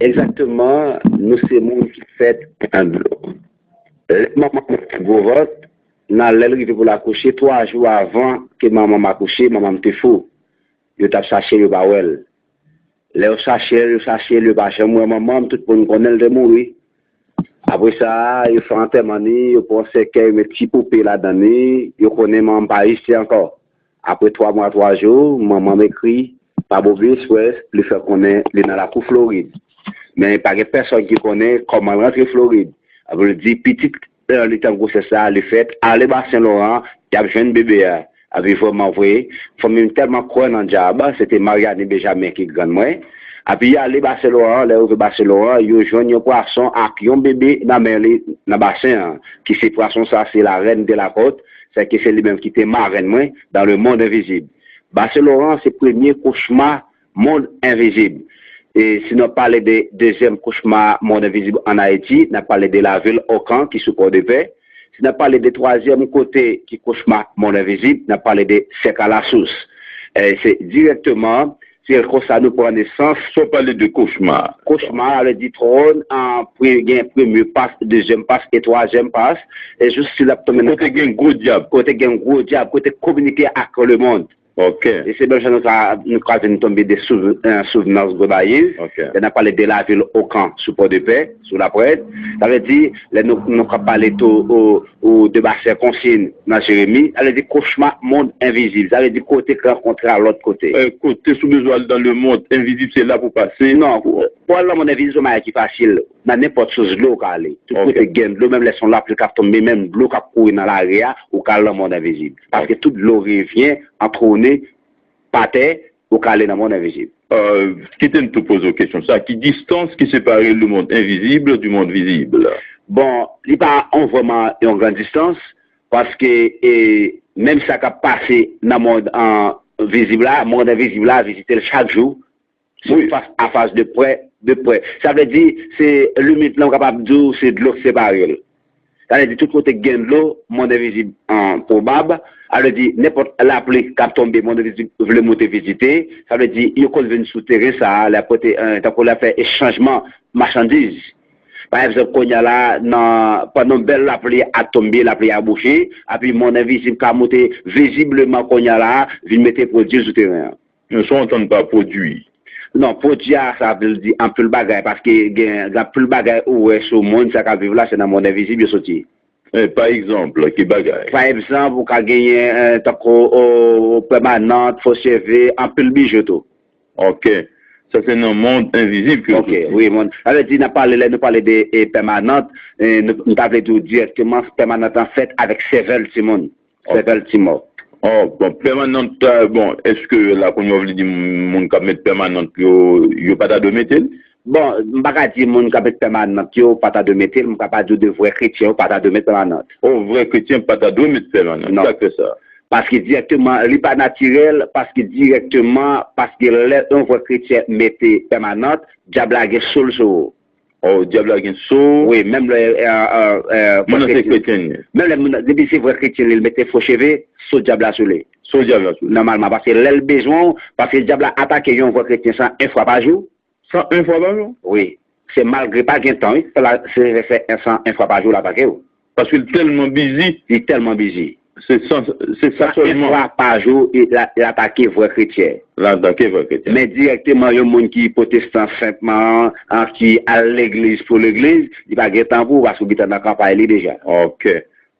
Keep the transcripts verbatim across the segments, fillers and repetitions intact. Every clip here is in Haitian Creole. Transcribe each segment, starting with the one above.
Egzakteman, nou se moun ki fèt nan dlo. Lè manman mwen te gwo vant, nan lè l rive pou l akouche, twa jou avan ke manman m akouche, manman m te fou. Yo t ap chache l, yo pa wè l. Lè yo chache l, yo chache l, yo pa janm wè manman m, tout moun konnen l te mouri. Apre sa, yo fè antèman li, yo pran sèkèy, yo met ti poupe ladan li, yo konnen manman m pa isit ankò. Apre twa mwa, twa jou, manman m ekri pa Bobby Express, li fè konnen li nan lakou Florid. Men pa gen pèsòn ki konnen kòman l rantre Florid. Apre l di pitit, eh, li t an gwosès la, li fèt, ale Basen Loran, y ap jwenn bebe a. Epi vrèman vre, fanmi m tèlman kwè nan dyab, se te Mariani Benjamin ki grann mwen. Epi y ale Basen Loran, lè yo rive Basen Loran, yo jwenn yon pwason ak yon bebe nan men li nan basen an, ki se pwason sa, se la Reine de la Côte, sèke se li menm ki te marenn mwen dans le monde invisible. Basen Loran se premye kochma mond envizib. E si n ap pale de dezyèm kochma mond envizib ann Ayiti, n ap pale de lavil Okan ki sou Pòdepè. Si n ap pale de twazyèm kote ki kochma mond envizib, n ap pale de Sèk a Lasous. E se dirèkteman, se konsa nou pran nesans. Sa w pale de kochma. Kochma, sa vle di twòn, an, pre- gen premye pas, dezyèm pas e twazyèm pas, e jis si l ap tonbe nan kote gen gwo dyab. Kote gen gwo dyab, kote kominike ak lemonn. Ok. E se menm jan nou ka, nou ka vin tonbe de souv- eh, souvnans Gwebayiv. Ok. Lè n ap pale de lavil Okan sou Pòdepè, sou Laprèd. Sa vle di, lè nou, nou ka pale tou o, o de Basen Konsin nan Jeremi, sa vle di kochma mond envizib. Sa vle di kote k rankontre a lòt kote. Eh, kote si w bezwen al dans le monde invisible, se la pou pase. Non, pou al nan mond envizib, se yon bagay ki fasil. Nan nenpòt sous dlo ou ka ale. Tout kote gen dlo, menm lè se yon lapli k ap tonbe, menm dlo k ap kouri nan lari a, ou ka al nan mond envizib. Paske tout dlo revyen, antwone, pa tè, ou ka ale nan mond envizib. Euh, kite m tou poze w kesyon sa. Ki distans ki separe le monde invisible du monde visible? Bon, li pa yon vrèman yon gran distans, paske e, menm sa k ap pase nan mond an vizib la, mond envizib la, vizite l chak jou, se fas a fas, de prè, de prè. Sa vle di, se limit lan, m kapab di w, se dlo k separe l. Sa vle di tout kote k gen dlo, mond envizib an pwobab. Sa vle di nenpòt lapli k ap tonbe, mond envizib vle moute vizite. Sa vle di yo konn vin sou teren sa a, lè ap pote, eh, tankou lè ap fè echanjman machandiz. Pa egzanp, kounye a la, nan, pandan yon bèl lapli ap tonbe, lapli a bouche, epi mond envizib ka moute vizibleman kounye a la, vin mete pwodui l sou teren an. Men sa w antann pa pwodui? Non, pwodui a, sa vle di anpil bagay, paske gen, gen anpil bagay ou wè sou moun, sa k ap viv la, se nan mond envizib yo soti. Eh, pa egzanp, ki bagay? Pa egzanp, ou ka genyen, eh, tankou, o, pèmanant, fo cheve, anpil bijou tou. Ok. Sa se nan mond envizib ke yo soti. Ok, wi, mond. Sa vle di, n ap pale, lè nou pale de, e, pèmanant, e, nou, nou ta vle di w dirèkteman, pèmanant lan fèt avèk sèvèl timoun. Ok. Sèvèl timoun. Oh, bon, pèmanant, euh, bon, èske la kounye a w vle di moun k ap met pèmanant yo, yo pa ta dwe mete l? Bon, m pa ka di moun k ap met pèmanant yo pa ta dwe mete l, m ka pa di w de vrè kretyen yo pa ta dwe met pèmanant. Oh, vrè kretyen pa ta dwe met pèmanant. Non. Sa k fè sa? Paske dirèkteman, li pa natirèl, paske dirèkteman, paske lè yon vrè kretyen mete pèmanant, dyab la gen so l sou ou. Oh, dyab la gen so? Wi, menm lè, eh, eh, eh, moun nan se kretyen li ye. Menm lè moun nan, depi se vrè kretyen li, li mete fo cheve, so dyab la sou li. So dyab la sou li. Nòmalman, paske lè l bezwen w, paske dyab la atake yon vrè kretyen san en fwa pa jou. San en fwa pa jou? Wi. Se malgre pa gen tan, wi. Se la, se fè, fè san en fwa pa jou l atake w. Paske l tèlman bizi. Li tèlman bizi. Se san, se sa sèlman. San en fwa pa jou, e l a-, l atake vrè kretyen. L atake vrè kretyen. Men dirèkteman, yon moun ki pwotestan senpman, an, ki al legliz pou legliz, li pa gen tan pou ou, paske w gentan nan kanpay li deja. Ok.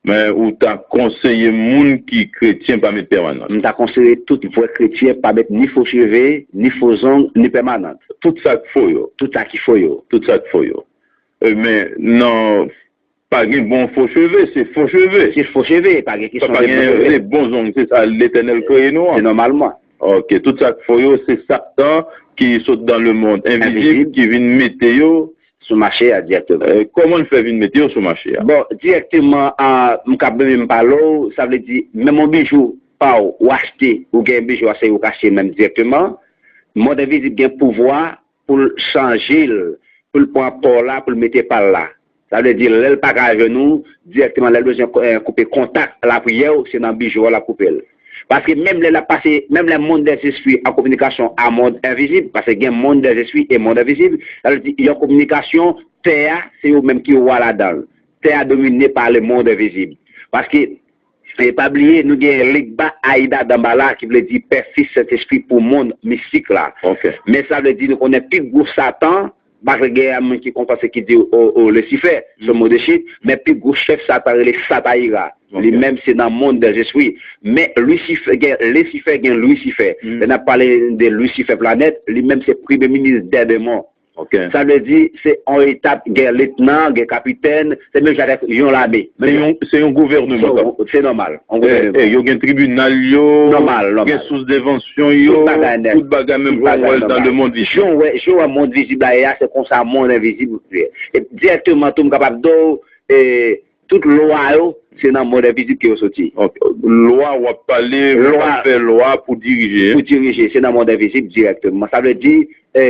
Men ou ta konseye moun ki kretyen pa met pèmanant? M ta konseye tout vrè kretyen pa met ni fo cheve, ni fo zong, ni pèmanant. Tout sa k fo yo? Tout sa ki fo yo. Tout sa k fo yo. E, men nan, pa gen bon fo cheve, se fo cheve. Se fo cheve, pa gen kesyon de bon cheve. Pa gen de bon zong, se sa Letènèl kreye nou an. Se nòmalman. Ok, tout sa k fo yo, se Satan ki sot dans le monde invisible, ki vin mete yo sou mache a dirèkteman. Eh, kòman l fè vin mete yo sou mache a? Bon, dirèkteman, a, m ka menm pale w, sa vle di, menm yon bijou pa w, ou achte, ou gen bijou a, se ou k achte menm dirèkteman. Mond envizib gen pouvwa pou l chanje l, pou l pran pa w la, pou l mete pa l la. Sa vle di, lè l pa ka jwenn ou, dirèkteman, lè l bezwen, eh, koupe kontak lapriyè w, se nan bijou a l ap koupe l. Paske menm lè l ap pase, menm lè mond dèzespri an kominikasyon a mond envizib, paske gen mond dèzespri e mond envizib, sa vle di, yon kominikasyon, tè a, se yo menm ki wa ladan l. Tè a domine pa le mond envizib. Paske, e pa bliye, nou gen Legba Aida Dambala, ki vle di Pè, Fis, Sentespri pou mond mistik la. Ok. Men sa vle di, nou konnen pi gwo Satan, malgre gen moun ki konn panse ki di o, o Lisifè, se mo de chit, men pi gwo chèf Satan rele Satayira. Li Ok. menm se nan mond dèzespri. Men Lisifè, gen Lisifè, gen Lisifè. Mm. Lè n ap pale de Lisifè planèt, li menm se premye minis dè demon. Ok. Sa vle di, se yon etap, gen letnan, gen kapitèn, se menm jan avèk yon lame. Se yon, se yon gouvènèman. So, se nòmal, yon Eh, gouvènèman. eh, yo gen tribinal yo, Nòmal, nòmal. Gen sous dèvansyon yo, Tout bagay nèt. Tout bagay menm Tout jan bagay w wè l nan nòmal. le monde ici. Jan w wè, jan w wè mond vizib la ye a, se konsa mond envizib ye. E dirèkteman tou, m kapab di w, e, tout lwa yo, se nan mond envizib ke yo soti. Ok. Lwa w ap pale, ou Lwa. Ka fè lwa pou dirije. Pou dirije, se nan mond envizib dirèkteman. Sa vle di, e,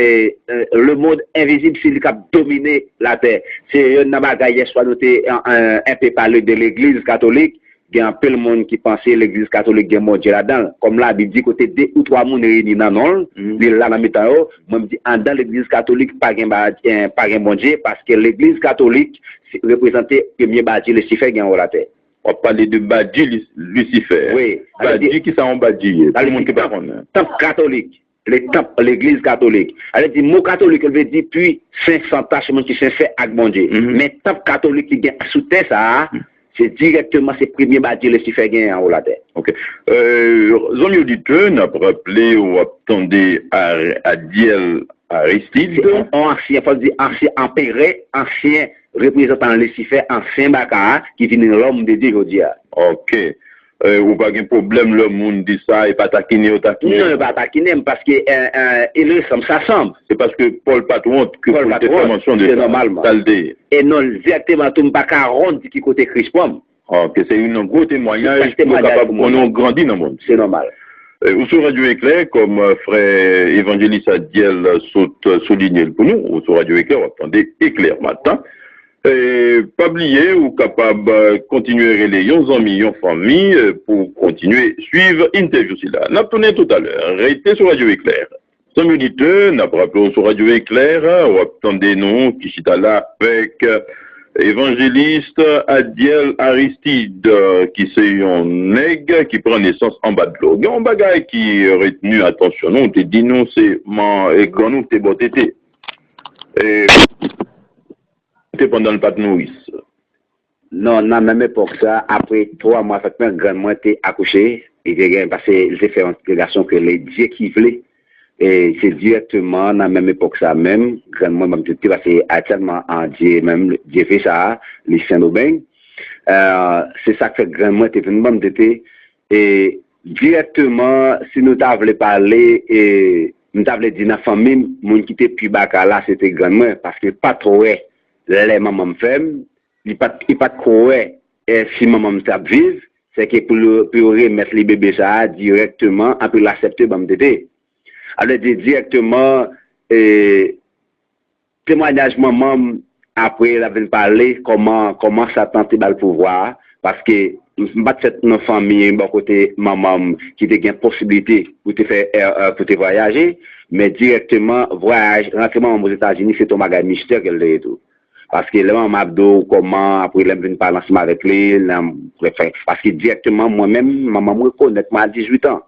e, le monde invisible, se li k ap domine latè. Se youn nan bagay yèswa nou te, e, e, enpe pale de legliz katolik. Gen anpil moun ki panse legliz katolik gen Bondye ladan l. Kòm Labib di, kote de ou twa moun reyini nan non l, Mhm. li la nan mitan yo. Mwen, m di, anndan legliz katolik, pa gen ba-, e, pa gen Bondye, paske legliz katolik se reprezante premye badji Lisifè gen anwo latè. W ap pale de badji Lis- Lisifè. Wi. Badji, ki sa yon badji ye? Sa Pou vle moun di ki pa tanp. konnen. Tanp katolik. Le tanp, legliz katolik. Ale di, mo katolik, l vle di pi sen, san tach, moun ki sensè ak Bondye. Mhm. Men tanp katolik ki gen sou tè sa a, se dirèkteman, se premye badji Lisifè genyen anwo latè. Ok. Euh, zanmi oditè, n ap raple, w ap tande Ar- Adiel Aristide. Se yon, yon ansyen, fò di ansyen anperè, ansyen reprezantan Lisifè, ansyen baka a, ki vin lòm de Dye jodi a. Ok. Euh, ou pa gen pwoblèm lè moun di sa, e pa takine yo takine. Non, yo pa takinen m, paske, e, e, e le sanm sa sanm. Se paske Pòl pa t wont ke Pòl pou l pa te t fè wont, mansyon de se sa. nòmalman. Sa l te ye. E non, dirèkteman tou, m pa ka wont di ki kote Kris pran m. Ok, se yon gwo temwayaj Se pou yo temwayaj kapab pou mwen. Konnen w grandi nan mond. Se nòmal. Euh, ou sou Radyo Eklè, kòm, euh, frè evanjelis Adiel sot, euh, soulinye l pou nou, ou sou Radyo Eklè, w ap tande Eklè Maten. E pa bliye, ou kapab, euh, kontinye rele yon zanmi, yon fanmi, euh, pou kontinye swiv entèvyou sila. N ap tounen toutalè. Rete sou Radyo Eklè. Zanmi oditè, n ap raple w sou Radyo Eklè, w ap tande nou ki chita la avèk, euh, evanjelis Adiel Aristide, euh, ki se yon nèg ki pran nesans anba dlo. Gen yon bagay ki retni atansyon nou, ou te di nou se man, e, grann ou te bò tete. E, te pandan l pa t nouris. Non, nan menm epòk sa, apre twa mwa, fèt mwen, grann mwen te akouche. Li te gen, paske li te fè yon ti gason ke le Dye ki vle. E se dirèkteman nan menm epòk sa menm, grann mwen, ban m te pase aktyèlman an Dye menm, Dye fè sa, li Sen Dobeng. E, se sa k fè grann mwen te vin ban m tete. E dirèkteman, si nou ta vle pale, e, m ta vle di nan fanmi m, moun ki te pi baka la, se te grann mwen, paske li pa t wè lè manman m fè m, li pa t, li pa t kwè, e, si manman m t ap viv, se ke pou yo, pou yo remèt li bebe sa a dirèkteman, apre l aksepte ban m tete. Sa vle di dirèkteman, e, temwayaj manman m, apre l ap vin pale kòman, kòman Satan te ba l pouvwa a, paske m, m pa t fèt nan fanmi bò kote manman m ki te gen posiblite pou te fè, e, e, pou te vwayaje, men dirèkteman, vwayaj, rantre manman m Ozetazini, se te yon bagay mistè ke l te ye tou. Paske lè manman m ap di w kòman, apre lè m vin pale ansanm avèk li, lè m, paske dirèkteman, mwen menm, manman m rekonèt mwen a dizuit an.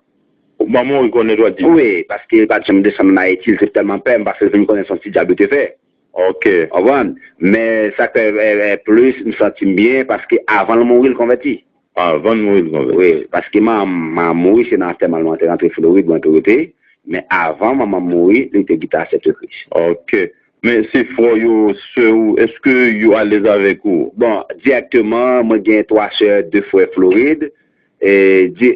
Manman w rekonèt w a dizuit? Wi, paske li pa t janm desann ann Ayiti, li te tèlman pè m, paske l vin konnen se yon ti dyab li te fè. Ok. Konprann? Men sa k fè, e, e, plis, m santi m byen, paske avan l mouri, l konvèti. Avan l mouri, l konvèti. Wi, paske manman m mouri, se nan antèman l mwen te rantre Florid, mwen te rete. Men avan manman m mouri, li te gentan aksepte Kris. Ok. Men se frè w yo, sè w, èske yo alèz avèk ou? Bon, dirèkteman, mwen gen twa sè, de frè Florid. E, di,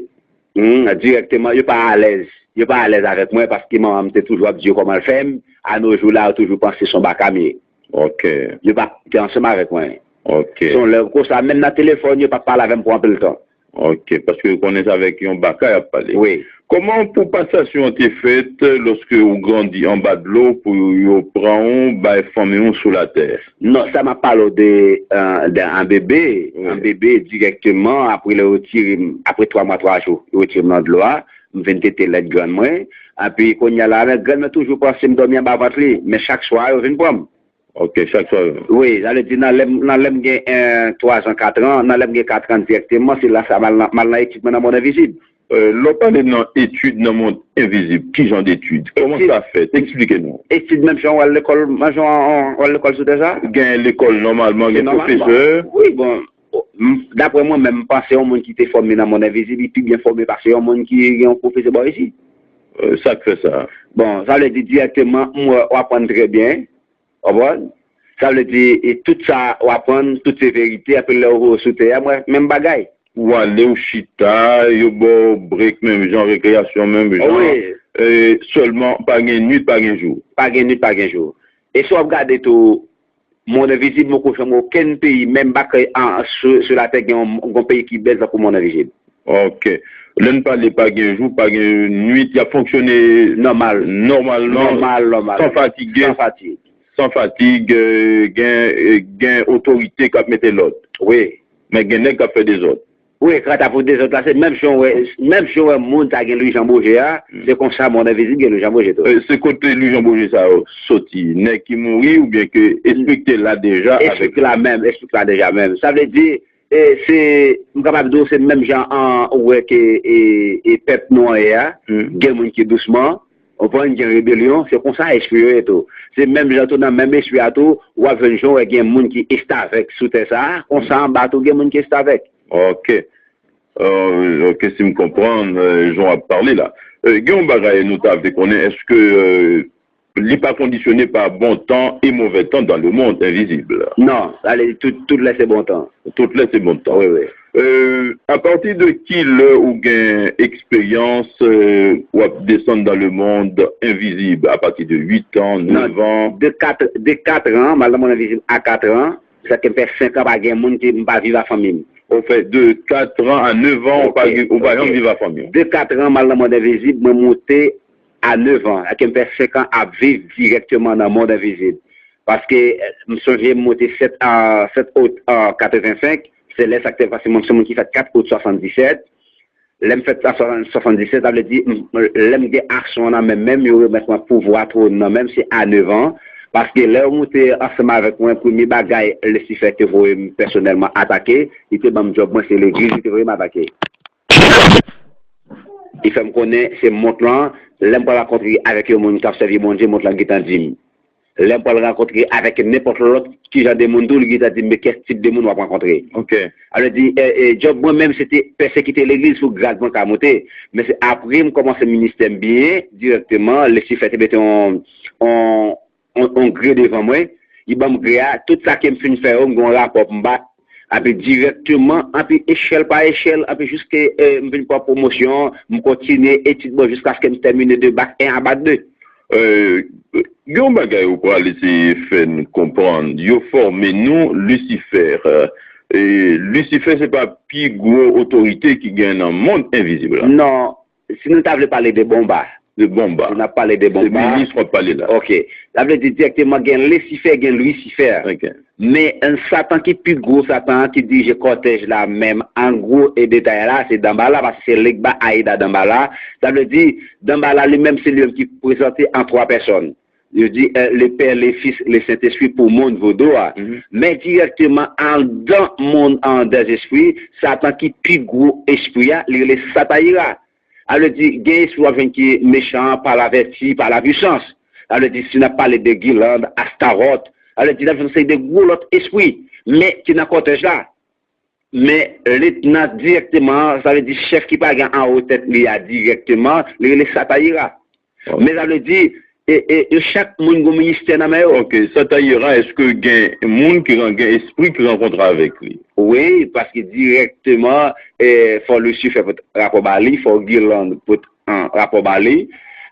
hmm, dirèkteman, yo pa alèz. Yo pa alèz avèk mwen paske manman m te toujou ap di yo kòman l fè m. A no jou la, yo toujou panse se yon baka m ye. Ok. Yo pa te ansanm avèk mwen. Ok. Se yon lè konsa, menm nan telefòn, yo pa pale avè m pou anpil tan. Ok, paske yo konnen se avèk yon baka y ap pale. Wi. Kòman pou pasasyon an te fèt lòske ou grandi anba dlo pou yo pran ou bay fanmi ou sou latè? Non, sa m ap pale w de, euh, de an bebe, wi, an bebe dirèkteman, apre lè yo retire m, apre twa mwa, twa jou, yo retire m nan dlo a, m vin tete lèt grann mwen, epi kounye a la, men grann mwen toujou panse m dòmi anba vant li, men chak swa yo vin pran m. Ok, chak swa. Wi, sa vle di nan lè m, nan lè m gen, euh, twa zan, kat an, nan lè m gen kat an dirèkteman, se la sa m al nan, m al nan etid mwen nan mond envizib. Euh, lè w pale nan etid nan mond envizib, ki jan detid? Kòman sa fèt? Eksplike nou. Etid menm jan w al lekòl, menm jan w al lekòl sou tè sa? Gen lekòl nòmalman, gen pwofesè. Wi, bon, m, daprè mwen menm, m panse yon moun ki te fòme nan mond envizib, li pi byen fòme pase yon moun ki gen yon pwofesè bò isit. Euh, sa k fè sa? Bon, sa vle di dirèkteman, m wè w aprann trè byen. Konprann? Sa vle di, e tout sa w aprann, tout se verite, epi lè w sou tè a, mwen, menm bagay. Ou ale, ou chita, yo ba w brek menm jan, rekreyasyon menm jan. Wi. E, sèlman, pa gen nwit, pa gen jou. Pa gen nwit, pa gen jou. E si w ap gade tou, mond envizib, mwen konnen okenn peyi, menm pa ke an, sou, sou latè, gen yon, yon peyi ki bèl tankou mond envizib. Ok. Lè n pale pa gen jou, pa gen nwit, y ap fonksyone nòmal, nòmalman, nòmal, nòmal, san fatige, san fatig, san fatig, euh, gen, euh, gen otorite k ap mete lòd. Wi. Men gen nèg k ap fè dezòd. Wi, kanta pou dezòd la, se menm jan w wè, menm jan w wè moun sa gen Lwijanboje a, se konsa mond envizib gen Lwijanboje tou. Euh, se kote Lwijanboje sa yo soti? Nèg ki mouri oubyen ke espri ki te la deja avèk li? Espri ki la menm, espri ki la deja menm. Sa vle di, e se, m kapab di w, se menm jan an, ou wè ke, e, e pèp nou an ye a, gen moun ki dousman, ou konprann, gen rebelyon, se konsa espri yo ye tou. Se menm jan tou, nan menm espri a tou, w ap jwenn jan w wè gen moun ki estavèk sou tè sa a, konsa anba tou gen moun ki estavèk. Ok. Euh, ok, si m konprann, euh, jan w ap pale la. Euh, gen yon bagay nou ta vle konnen, èske, euh, li pa kondisyone pa bon tan e movè tan dans le monde invisible? Non, ale, tout, tout lè se bon tan. Tout lè se bon tan. Wi, wi. Euh, apati de ki lè ou gen eksperyans, euh, w ap desann dans le monde invisible? Apati de uit an, nèf an? De kat, de kat an, m al nan mond envizib a kat an, sa ke m fè senk an pa gen moun ki m pa viv a fanmi m. Ou fè de kat an a nèf an, ou pa, ok, ou pa janm viv a fanmi w? De kat an, m al nan mond envizib, mwen moute a nèf an. Sa ke m fè senk an ap viv dirèkteman nan mond envizib. Paske, eh, m sonje m moute sèt a, sèt out, a, katrevensenk, se lè sa k te pase, mwen se moun ki fèt kat out swasanndisèt. Lè m fèt an swasanndisèt, sa vle di, m, lè m gen aksyon an nan men m, menm yo remèt mwen pouvwa twòn nan men m, se a nèf an. Paske lè yo moute ansanm avèk mwen, premye bagay Lisifè te voye m pèsonèlman atake, li te ban m djòb mwen, se legliz li te voye m atake. Li fè m konnen se mont lan, lè m pral rankontre avèk yon moun k ap sèvi Bondye, mont lan gentan di m. Lè m pral rankontre avèk nenpòt lòt ki jan de moun tou, li gentan di m, men kès tip de moun w ap rankontre. Ok. Sa vle di, e, e, djòb mwen menm, se te pèsekite legliz pou grad mwen ka moute. Men se apre m kòmanse ministè m byen, dirèkteman, Lisifè te mete yon, yon, yon, yon gre devan mwen. Li ban m gre a, tout sa ke m fin fè yo, m gen yon rapò pou m bat. Epi dirèkteman, epi echèl pa echèl, epi jiske, e, m vin pran pwomosyon, m kontinye etid mwen jiskaske m tèmine de bak en a bak de. Euh, gen yon bagay ou pral eseye fè n konprann. Yo fòme nou Lisifè. E Lisifè se pa pi gwo otorite ki gen nan mond envizib la? Non, si nou ta vle pale de Bonba. De Bonba. Si n ap pale de Bonba. Se minis w ap pale la. Ok. Sa vle di dirèkteman gen Lisifè, gen Lisifè. Ok. Men, e, Satan ki pi gwo, Satan an ki dirije kòtèj la menm, an gwo, e detay la, se Danbala, paske se Legba Ayida Danbala. Sa vle di, Danbala li menm, se li menm ki prezante an twa pèsòn. Yo di, e, le Pè, le Fis, le Sentespri pou mond vodou a. Men dirèkteman andan mond an dèzespri, Satan ki pi gwo espri a, li rele Satayira. Sa vle di, gen espri w ap jwenn ki mechan pa lavèti, pa lapwisans. Sa vle di, si n ap pale de Giland, Astaròt, sa vle di, n ap jwenn seri de gwo lòt espri, men ki nan kòtèj la. Men letnan dirèkteman, sa vle di, chèf ki pa gen anwo tèt li a dirèkteman, li rele Satayira. Men sa vle di, e, e, yo chak moun gon ministè nan men yo. Ok, Satayira, èske gen moun ki ran-, gen espri ki rankontre avèk li? Wi, paske dirèkteman, e, fò Lisifè pot rapò ba li, fò Giland pot, an, rapò ba li.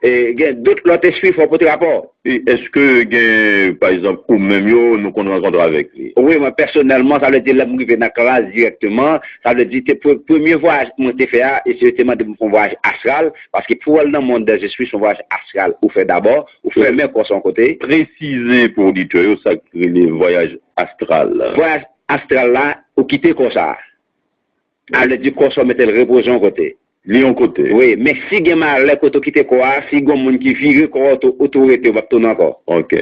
E gen dòt lòt espri, fò w pote rapò. E èske gen, pa egzanp, ou menm yo, nou konn rankontre avèk li? Wi, mwen pèsonèlman, sa vle di lè m rive nan klas dirèkteman, sa vle di te pre- premye vwayaj mwen te fè a, e se yo te mande m fè yon vwayaj astral, paske pou w al nan mond dèzespri, se yon vwayaj astral ou fè dabò, ou fèmen kò w se yon kote. Presize pou oditè yo sa k rele vwayaj astral. Vwayaj astral la, ou kite kò sa a. A vle di kò sa w mete l repoze yon kote. Li yon kote. Wi, men si gen malè kote w kite kò a, si gen moun ki vire kò a, ou tou ou tou rete, ou p ap tounen ankò. Ok.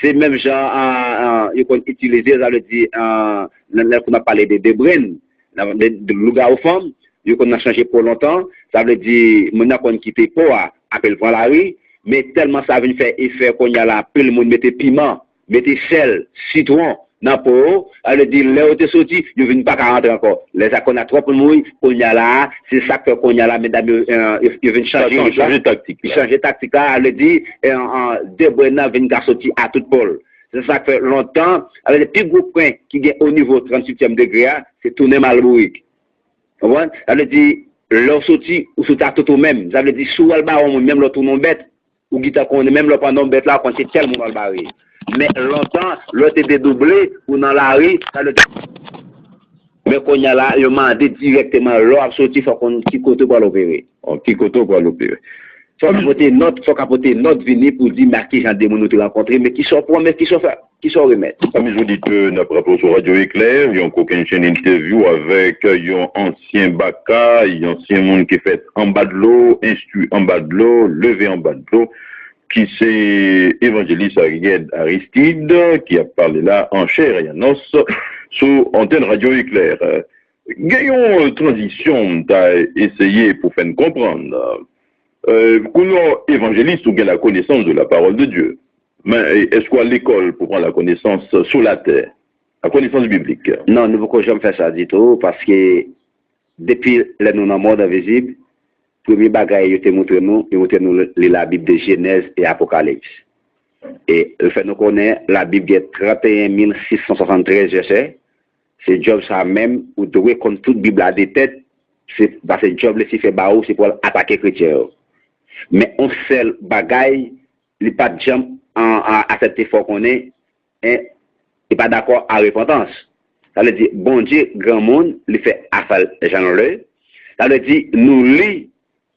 Se menm jan an, an, yo konn itilize, sa vle di an, lè, lè pou n ap pale de debrenn, nan- de, de lougawou fanm, yo konn nan chanje po lontan, sa vle di moun nan konn kite po a, apre l pran lari, men tèlman sa vin fè efè kounye a la, anpil moun mete piman, mete sèl, sitwon nan po yo, sa vle di lè yo te soti, yo vin pa ka rantre ankò. Lè sa konn a twòp moun mouri, kounye a la, se sa k fè kounye a la, medam yo, eh, yo, yo vin chanje, chanje taktik la. Chanje taktik la, sa vle di eh, eh, debrenn nan vin ka soti a tout po l. Se sa k fè lontan, sa vle di pi gwo pwen ki gen o nivo tranntuityèm degre a, se tounen mal bourik. Konprann? Sa vle di, lè w soti, ou soti a tout ou menm. Sa vle di, si w al ba yon moun, menm lè w tounen yon bèt, ou gentan konnen, menm lè w pa nan bèt la, ou konn se tèl moun w al bare. Men lontan, lè w te dedouble, ou nan lari, sa vle di. Men kounye a la, yo mande dirèkteman, lè w ap soti, fò w konn ki kote w pral opere. Ki kote w pral opere. Fò w ka pote nòt, fò w ka pote nòt vini pou di, men a ki jan de moun ou te rankontre, men ki sa w pran, men ki sa w fè, ki sa w remèt. Amis auditeurs, n ap raple w sou Radyo Eklè, yon kokennchenn entèvyou avèk yon ansyen baka, yon ansyen moun ki fèt anba dlo, enstwi anba dlo, leve anba dlo, ki se evanjelis Ariel Aristide, ki ap pale la an chè e an os sou antèn Radyo Eklè. Gen yon tranzisyon m ta eseye pou fè n konprann. Euh, kounye a, evanjelis, ou gen la connaissance de la parole de Dieu. Men, èske w al lekòl pou pran la connaissance sur la terre? La connaissance biblique. Non, nou poko janm fè sa ditou, paske depi lè nou nan mond envizib, premye bagay yo te montre nou, yo montre nou li Labib de Jenèz e Apokalips. E yo fè nou konnen Labib gen trannteyen mil sis san swasanntrèz vèsè. Se djòb sa menm, ou dwe konn tout Bib la de tèt, se paske djòb Lisifè ba ou, se pou al atake kretyen yo. Men yon sèl bagay, li pa t janm an, an, aksepte fè w konnen, en, li pa dakò a repantans. Sa vle di, Bondye granmoun, li fè afè l jan l vle. Sa vle di, nou li,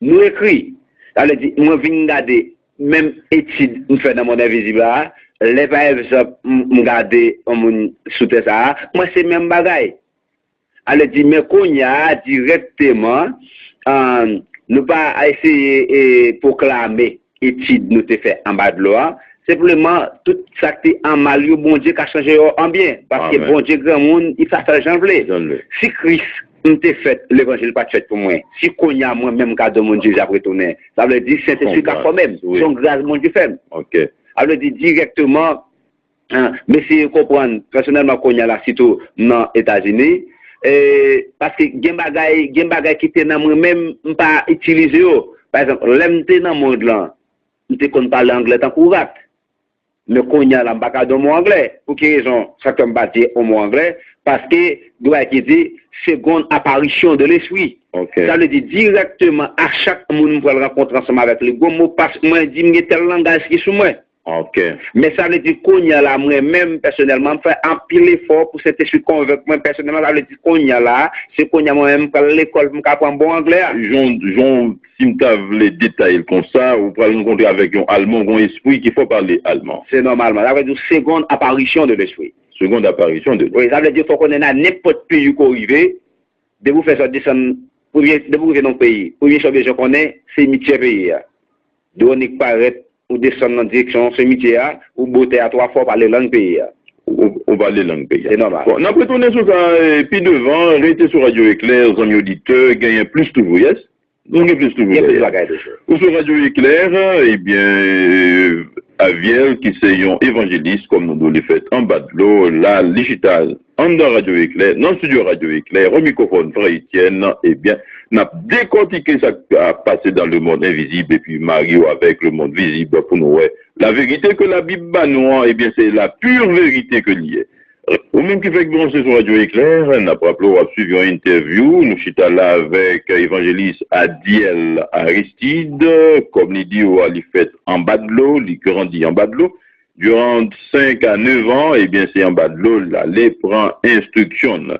nou ekri. Sa vle di, mwen vin gade, menm etid m fè nan mond envizib la, lè pa egzanp, m, m gade yon moun sou tè sa a, mwen se menm bagay. Ale di, men kounye a, dirèkteman, an, nou pa eseye e, pwoklame etid nou te fè anba dlo a. Senpleman, tout sa k te an mal yo, Bondye ka chanje yo an byen. Paske Bondye granmoun, li ka fè l jan l vle. Si Kris m te fèt, levanjil pa t fèt pou mwen. Si kounye a mwen menm m ka di yon moun Jezi ap retounen, sa vle di Sentespri ka fòme m. Se yon gras Bondye fè m. Sa vle di dirèkteman, An, m eseye konprann pèsonèlman kounye a la, sitou nan Etazini, e, paske gen bagay, gen bagay ki te nan mwen menm, m pa itilize yo. Pa egzanp, lè m te nan mond lan, m te konn pale anglè tankou rat. Men kounye a la, m pa ka di yon mo anglè. Pou ki rezon? Sa k fè m pa di yon mo anglè? Paske, gen bagay ki di, seconde apparition de l'esprit. Sa vle di, dirèkteman, a chak moun m pral rankontre ansanm avèk li, gon mo pas mwen di, m gen tèl langaj ki sou mwen. Men sa vle di kounye a la, mwen menm, pèsonèlman, m fè anpil efò pou Sentespri konvenk mwen pèsonèlman. Sa vle di kounye a la, se kounye a mwen menm m pral lekòl pou m ka aprann bon anglè a. Jan, jan, si m ta vle detaye l konsa, ou pral rankontre avèk yon Alman, yon espri ki fè w pale alman. Se nòmalman. Sa vle di seconde apparition de l'esprit. Seconde apparition de l'esprit. Wi, sa vle di fò w konnen nan nenpòt peyi w ko rive, depi w fè sòt desann, premye, depi w rive nan yon peyi, premye sa w bezwen konnen, se simityè peyi a. Dwònik parèt, ou desann nan direksyon simityè a, ou bote a twa fwa, w pale lang peyi a. Ou, ou pale lang peyi a. Se nòmal. Bon, n ap retounen sou sa, e, pi devan, rete sou Radyo Eklè, zanmi oditè, genyen plis toujou, yes? Nou gen plis toujou dèyè. Gen plis bagay toujou. Ou sou Radyo Eklè, ebyen, Aviel, ki se yon evanjelis, kòm nou di w, li fèt anba dlo, la, li chita anndan Radyo Eklè, nan estidyo Radyo Eklè, o mikwofòn Frè Etienne, ebyen, n ap dekòtike sa k ap pase dans le monde invisible, epi marye w avèk le monde visible pou nou wè. La vérité que la Bible ba nou an, ebyen, se la pure vérité que li ye. Ou Menm ki fèk branche sou Radyo Eklè, n ap raple w ap swiv yon entèvyou. Nou chita la avèk evanjelis Adiel Aristide. Kòm li di w a, li fèt anba dlo, li grandi anba dlo. Diran senk a nèf an, ebyen, se anba dlo l ale pran enstriksyon l.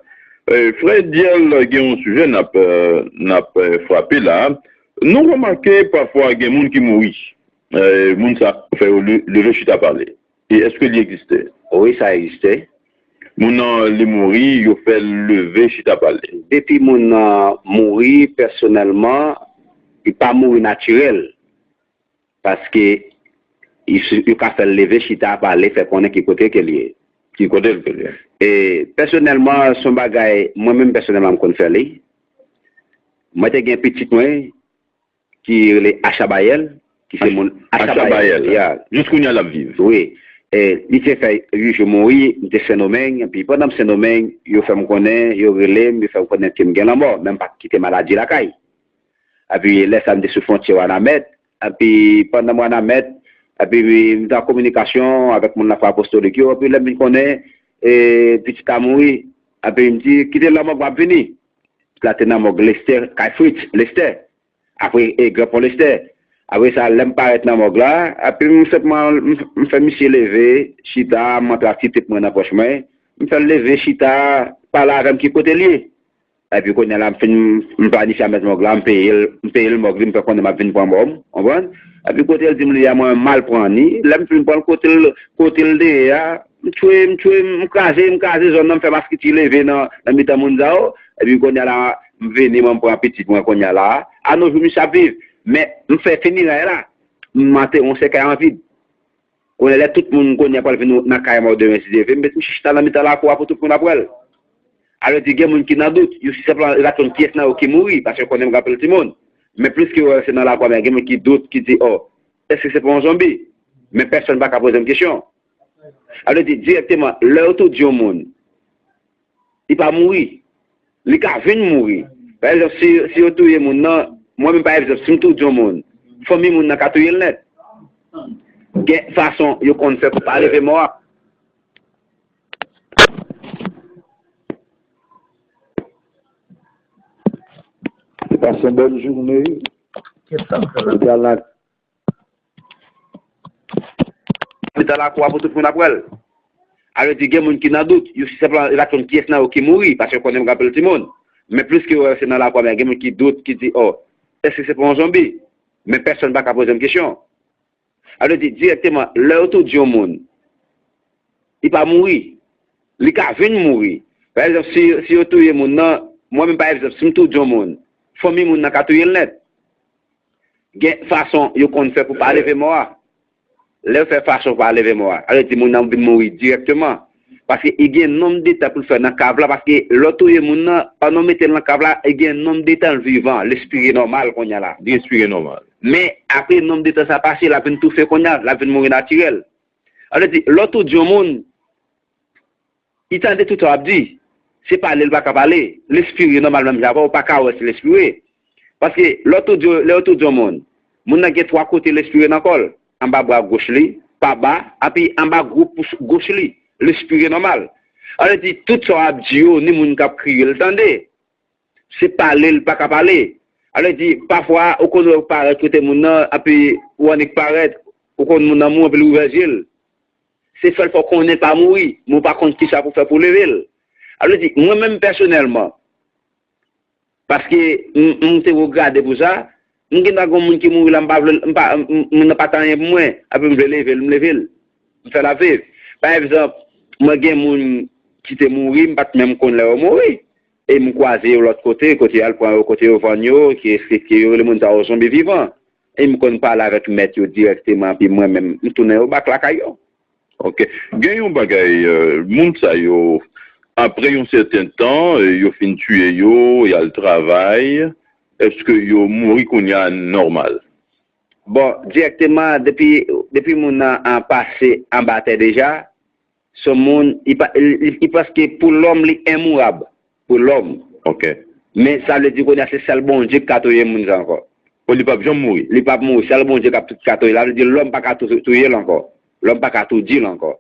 Eh, frè Diel, gen yon sijè n ap, eh, n ap, eh, frape la. Nou remake pafwa gen moun ki mouri. Eh, moun sa fè yo le- leve chita pale. E èske li egziste? Wi, sa egziste. Moun nan, li mouri, yo fè l leve chita pale. Depi moun nan mouri, pèsonèlman, li pa mouri natirèl. Paske li si- yo ka fè l leve chita pale, fè konnen ki kote ke li ye. Ki kote l ke li ye? E pèsonèlman, se yon bagay, mwen menm pèsonèlman, m konn fè li. Mwen te gen pitit mwen, ki rele Achabayèl, ki se moun Achabayèl. Achabayèl. Ya. Jis kounye a l ap viv. Wi. E, li te fè uit jou mouri, li te Sendomeng, epi pandan m Sendomeng, yo fè m konnen, yo rele m, yo fè m konnen ke m gen lanmò, men m pa t kite maladi lakay. Epi lè sa a, m te sou fwontyè Wanament, epi pandan m Wanament, epi m te an kominikasyon avèk moun Lafwa Apostolik yo, epi lè m vin konnen, e, pitit la mouri, epi m di, "Kite l nan mòg, m ap vini." Pitit la te nan mòg Lestè, kay Fritz, Lestè. Apre, e, Gran Pon Lestè. Apre sa, lè m parèt nan mòg la, epi m senpman, m, m fè misye leve, chita, m antre ak ti tip mwen nan pòch mwen, m fè l leve, chita, pale avè m ki kote l ye. Epi kounye a la, m fin, m planifye a mèt mòg la, m peye l, m peye l mòg li, m fè konnen m ap vin pran mò m, konprann? Epi kote l di m li a, mwen, m al pran ni, lè m fin pran l kote l, kote l te ye a, m tchwe, m tchwe, m kraze, m kraze zòn nan, m fè maskiti leve nan, nan mitan moun sa yo. Epi kounye a la, m vini, mwen, m pran pitit mwen kounye a la. A no jou, misye ap viv. Men, m fè fineray la, m antere yon sèkèy an vid. Kounye a, lè tout moun kounye a pral vin nan kay mò demen, si Dye vle, m met misye chita nan mitan lakou a pou tout moun ap wè l. Sa vle di, gen moun ki nan dout, yo sispann rate kiyès nan yo ki mouri, paske yo konnen m gen anpil timoun. Men plis ke yo wè se nan lakou a, men gen moun ki dout, ki di, "O, èske se pa yon zonbi?" Men pèsonn pa ka poze m kesyon. Sa vle di, dirèkteman, lè yo tou di yon moun, li pa mouri. Li ka vin mouri. Pa egzanp, si, si yo touye moun nan, mwen menm pa egzanp, si m tou di yon moun, fanmi moun nan ka touye l nèt. Gen fason yo konn fè pou pa leve mò a. Pase yon bèl jounen. Kèt sa m fè la? Epi al nan Li nan lakou a pou tout moun ap wè l. Sa vle di, gen moun ki nan dout, yo sispann rate kiyès nan yo ki mouri, paske yo konnen m gen anpil timoun. Men plis ke yo wè se nan lakou a, men gen moun ki dout, ki di, "O, èske se pa yon zonbi?" Men pèsonn pa ka poze m kesyon. Sa vle di, dirèkteman, lè yo tou di yon moun, li pa mouri. Li ka vin mouri. Pa egzanp, si, si yo touye moun nan, mwen menm pa egzanp, si m tou di yon moun, fanmi moun nan ka touye l nèt. Gen fason yo konn fè pou pa leve mò a. Lè yo fè fason pou pa leve mò a, sa vle di moun nan vin mouri dirèkteman. Paske li gen nonb de tan pou l fè nan kav la, paske lè w touye moun nan, pandan w mete l nan kav la, li gen nonb de tan l vivan, l respire nòmal kounye a la. Li respire nòmal. Men, apre nonb de tan sa pase, l ap vin toufe kounye a, l ap vin mouri natirèl. Sa vle di, lè w tou di yon moun, li tande tout sa w ap di. Se pale l pa ka pale. L respire nòmal menm jan avè w, ou pa ka wè si l respire. Paske lè w tou di, lè yo tou di yon moun, moun nan gen twa kote l respire nan kò l. Anba bra goch li, pa ba, epi anba gwo pous goch li. L respire nòmal. Sa vle di, tout sa w ap di yo, ni moun k ap kriye, l tande. Se pale l pa ka pale. Sa vle di, pafwa, ou konn wè ou parèt kote moun nan, epi ou annik parèt, ou konn moun nan mouri, epi l ouvè zye l. Se sèl fwa w konnen l pa mouri, men w pa konn kisa pou w fè pou w leve l. Sa vle di, mwen menm pèsonèlman, paske m, m te wo grade pou sa, m gen dwa gen yon moun ki mouri la, m pa vle, m pa, m, m, moun nan pa t anyen pou mwen, epi m vle leve l, m leve l. M fè l ap viv. Pa egzanp, mwen gen moun ki te mouri, m pa t menm konn lè yo mouri. E m kwaze yo lòt kote, kote yo al pran yo, kote yo vann yo, ki eksplike yo rele moun sa yo zonbi vivan. E m konn pale avèk mèt yo dirèkteman, epi mwen menm, m tounen yo bak lakay yo. Ok. Gen yon bagay, euh, moun sa yo, apre yon sèten tan, euh, yo fin tiye yo, y al travay, èske yo mouri kounye a nòmal? Bon, dirèkteman, depi, depi moun nan an pase anba tè deja, se yon moun, li pa, li, li, li prèske pou lòm, li enmourab pou lòm. Ok. Men sa vle di kounye a se sèl Bondye ki ka touye moun sa ankò. O, li p ap janm mouri? Li p ap mouri, sèl Bondye k ap, ki ka touye l. Sa vle di lòm pa ka tou-, touye l ankò. Lòm pa ka toudi l ankò.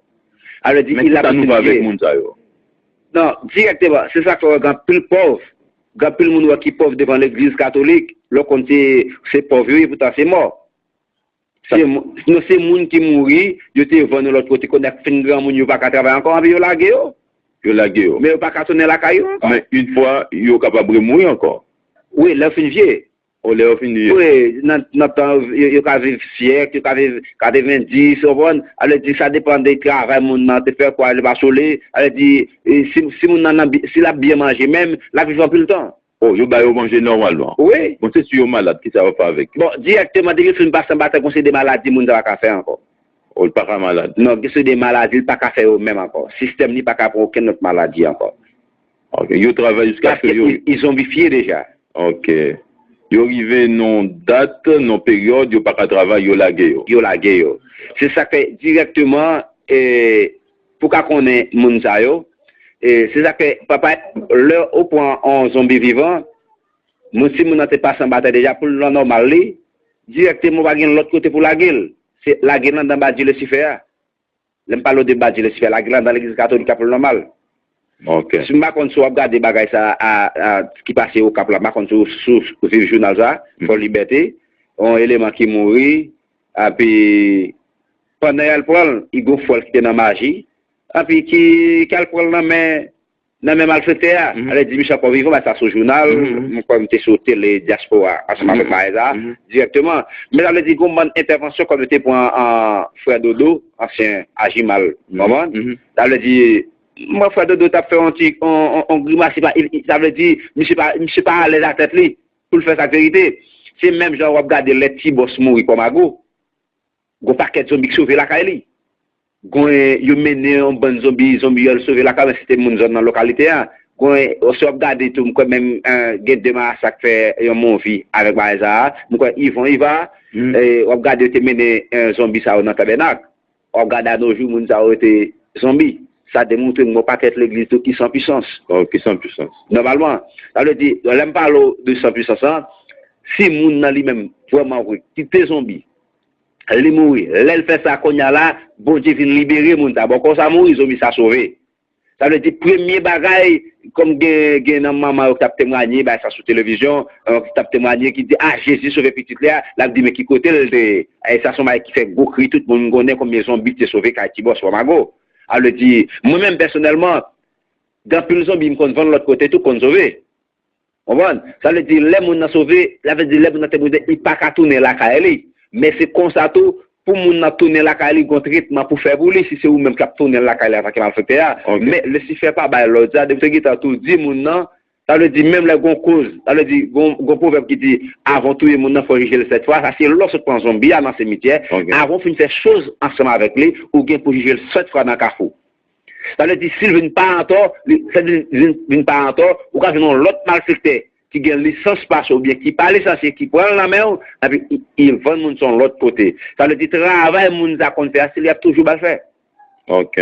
Sa vle di, men il a kisa nou fè avèk moun sa yo? Non, dirèkteman. Se sa k fè w wè gen anpil pòv. Gen anpil moun wè ki pòv devan legliz katolik. Lè w konn se, se pòv yo ye, poutan se mò. Se, mou- non, se moun ki mouri, yo te vann yo lòt kote, kounye a fin granmoun, yo pa ka travay ankò, anpi yo lage yo. Yo lage yo. Men yo pa ka tounen lakay yo ankò. Men yon fwa, yo kapab remouri ankò. Wi, lè yo fin vye. O lè yo fin vye. Wi, nan, nan tan, yo, yo ka viv syèk, yo ka viv katrevendis, w konprann? Sa vle di, sa depann de travay moun nan te fè, kwa li pa sole. Sa vle di, e, si, si moun nan, nan bi- si l ap byen manje menm, l ap viv anpil tan. O, yo ba yo manje nòmalman. Wi. Bon, se si yo malad, kisa yo fè avèk yo? Bon, dirèkteman, depi yo fin pase anba tè, gon seri de maladi, moun sa pa ka fè ankò. O, l pa ka malad. Non, gen seri de maladi, l pa ka fè yo menm ankò. Sistèm li pa ka pran okenn lòt maladi ankò. Ok, yo travay jiskaske yo. Paske li, li zonbifye deja. Ok. Yo rive nan dat, nan peryòd, yo pa ka travay, yo lage yo. Yo lage yo. Se sa k fè dirèkteman, e, pou ka konnen moun sa yo, e, se sa k fè, papa, lè ou pran yon zonbi vivan, moun, si moun nan te pase anba tè deja, pou l nan nòmal li, dirèkteman, ou pa gen lòt kote pou lage l. Se lage l anndan badji Lisifè a. Lè m pale w de badji Lisifè, lage l anndan legliz katolik a pou l nòmal. Ok. Si m pa konn si w ap gade bagay sa a, a, ki pase Okap la, m pa konn si w, si w viv jounal sa, Fò Libète, yon eleman ki mouri, epi pandan y al pran l, li gon frè l ki te nan maji, epi ki, ki al pran l nan men, nan men malfektè a. Sa vle di, misye ankò vivan, bagay sa sou jounal, mwen kwè m te sou tele dyaspora, ansanm avèk bagay sa, dirèkteman. Men sa vle di, gon bann entèvansyon kòm yo te pran, an, frè Dodo, ansyen Ajimal, konprann? Sa vle di, mwen, frè Dodo t ap fè yon ti, yon, yon, yon grimas, li pa, li, sa vle di, misye pa, misye pa alèz a tèt li pou l fè sa k verite. Se menm jan w ap gade lè Ti Bòs mouri kòm ago. Gon pakèt zonbi k sove lakay li. Gon, yo mennen yon bann zonbi, zonbi yo al sove lakay, men se te moun zòn nan lokalite a. Gon, si w ap gade tou, m kwè menm, eh, gen de masak fè yon movie avèk bagay sa a. M kwè Yvon Iva, eh, w ap gade yo te mennen, eh, zonbi sa yo nan Tabènak. W ap gade a nos jours, moun sa yo rete zonbi. Sa demontre m gon pakèt legliz tou ki san pwisans. Oh, ki san pwisans. Nòmalman. Sa vle di, lè m pale w de san pwisans lan, si moun nan li menm, vrèman vre, ki te zonbi, li mouri. Lè l fè sa kounye a la, Bondye vin libere moun sa. Bon, kò sa mouri, zonbi sa sove. Sa vle di, premye bagay, kòm gen, gen nan manman yo ki t ap temwanye, bay sa sou televizyon, eh, ki t ap temwanye, ki di, "Ah, Jezi sove pitit li a," l ap di, "Men ki kote l te ye?" E sa se yon bagay ki fè gwo kri, tout moun konnen konbyen zonbi ki te sove kay Ti Bòs, Wamago. Sa vle di, mwen menm pèsonèlman, gen anpil zonbi m konn vann lòt kote tou, konn sove. Konprann? Sa vle di, lè moun nan sove, sa vle di, lè moun nan te mouri, li pa ka tounen lakay li. Men se konsa tou, pou moun nan tounen lakay li, gon tretman pou fè pou li, si se ou menm k ap tounen l lakay li antanke malfektè a. Ok. Men Lisifè pa bay lòd sa, depi w te gentan tou di moun nan, sa vle di, menm lè gon koz, sa vle di, gon, gon pwovèb ki di, avan w touye moun nan, fò w jije l sèt fwa, sa se lè w sot pran zonbi a nan simityè, ok, avan w fin fè choz ansanm avèk li, ou gen pou jije l sèt fwa nan kafou. Sa vle di, si l vin pa antò, li, sa vle di, vin, vin pa antò, ou ka jwenn yon lòt malfektè ki gen lisans pase w oubyen ki pa lisansye, ki pran l nan men w, epi li, li vann moun sa yon lòt kote. Sa vle di, travay moun sa konn fè a, se li y ap toujou ba l fè. Ok.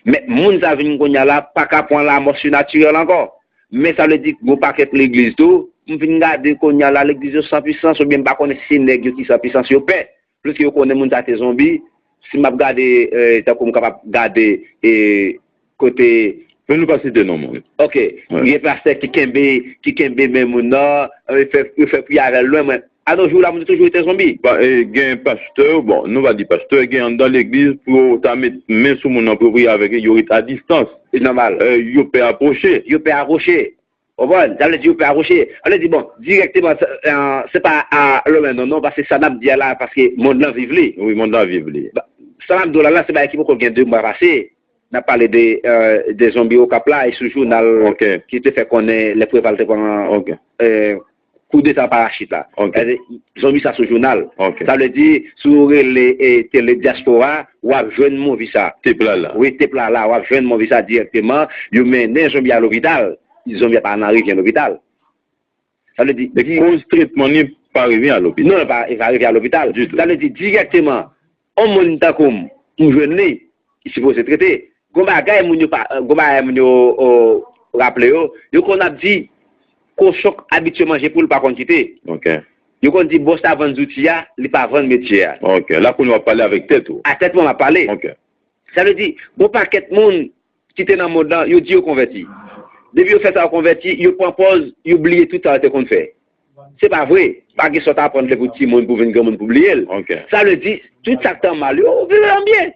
Men moun sa vin kounye a la, pa ka pran lanmò sinatirèl ankò. Men sa vle di, gon pakèt legliz tou, m vin gade kounye a la, legliz yo san pwisans, oubyen m pa konnen si se nèg yo ki san pwisans, yo pè. Pliske yo konnen moun sa te zonbi, si m ap gade, eh, tankou m kapab gade, eh, kote. Men nou pa site non moun. Ok. Wi. Gen pastè ki kenbe, ki kenbe men moun nan, eh, fè, yo fè priyè avè l lwen, men a nos jours la, moun yo toujou rete zonbi. Pa, eh, gen pastè, bon, nou va di pastè, gen anndan legliz, pou yo ta met men sou moun nan, pou yo priye avèk li, yo ret a distans. Se nòmal. Eh, yo pè apwoche. Yo pè apwoche. Ou konprann? Sa vle di yo pè apwoche. Sa vle di, bon, dirèkteman, se, eh, se pa a lwen non, non, paske sa n ap di a la, paske mond lan viv li. Wi, mond lan viv li. Ba, sa n ap di w la, la, se bagay ki poko gen de mwa pase. N ap pale de, eh, de zonbi Okap la, e sou jounal, ok, ki te fè konnen lè Preval te pran, ok, eh, koudeta parachit la. Ok. Sa vle di, zonbi sa sou jounal. Ok. Sa vle di, si w rele, eh, tele dyaspora, w ap jwenn movie sa. Tep la la. Wi, tep la la, w ap jwenn movie sa dirèkteman. Yo mennen zonbi a lopital. Zonbi a pa nan rivyè lopital. Sa vle di, men di koz tretman li pa rive a lopital. Non, li pa, li pa rive a lopital. Ditou. Sa vle di, dirèkteman, yon moun tankou m, m jwenn li, li sipoze trete. Gon bagay moun yo pa, gon bagay moun yo, o, raple yo, yo konn ap di, kochon k abitye manje poul pa konn kite. Ok. Yo konn di, bòs la vann zouti a, li pa vann metye a. Ok. La kounye a w ap pale avèk tèt ou. A tèt mwen m ap pale. Ok. Sa vle di, gon pakèt moun, ki te nan mond lan, yo di yo konvèti. Depi yo fè sa, yo konvèti, yo pran pòz, yo bliye tout sa yo te konn fè. Se pa vre. Pa gen sa w ta aprann depi w timoun pou w vin granmoun pou w bliye l. Sa vle di, tout sa k te an mal yo, ou vire an byen.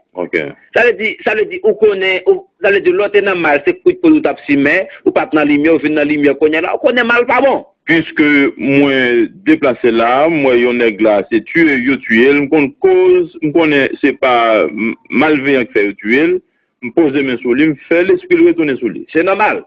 Sa vle di, sa vle di, ou konnen, ou, sa vle di, lè w te nan mal, se kwit po w t ap simen, ou pa t nan limyè, ou vin nan limyè kounye a la, ou konnen mal pa bon. Piske mwen deplase la, m wè yon nèg la, se tiye yo tiye l, m konn koz, m konnen se pa m-, malveyan k fè yo tiye l, m poze men sou li, m fè lespri l retounen sou li. Se nòmal.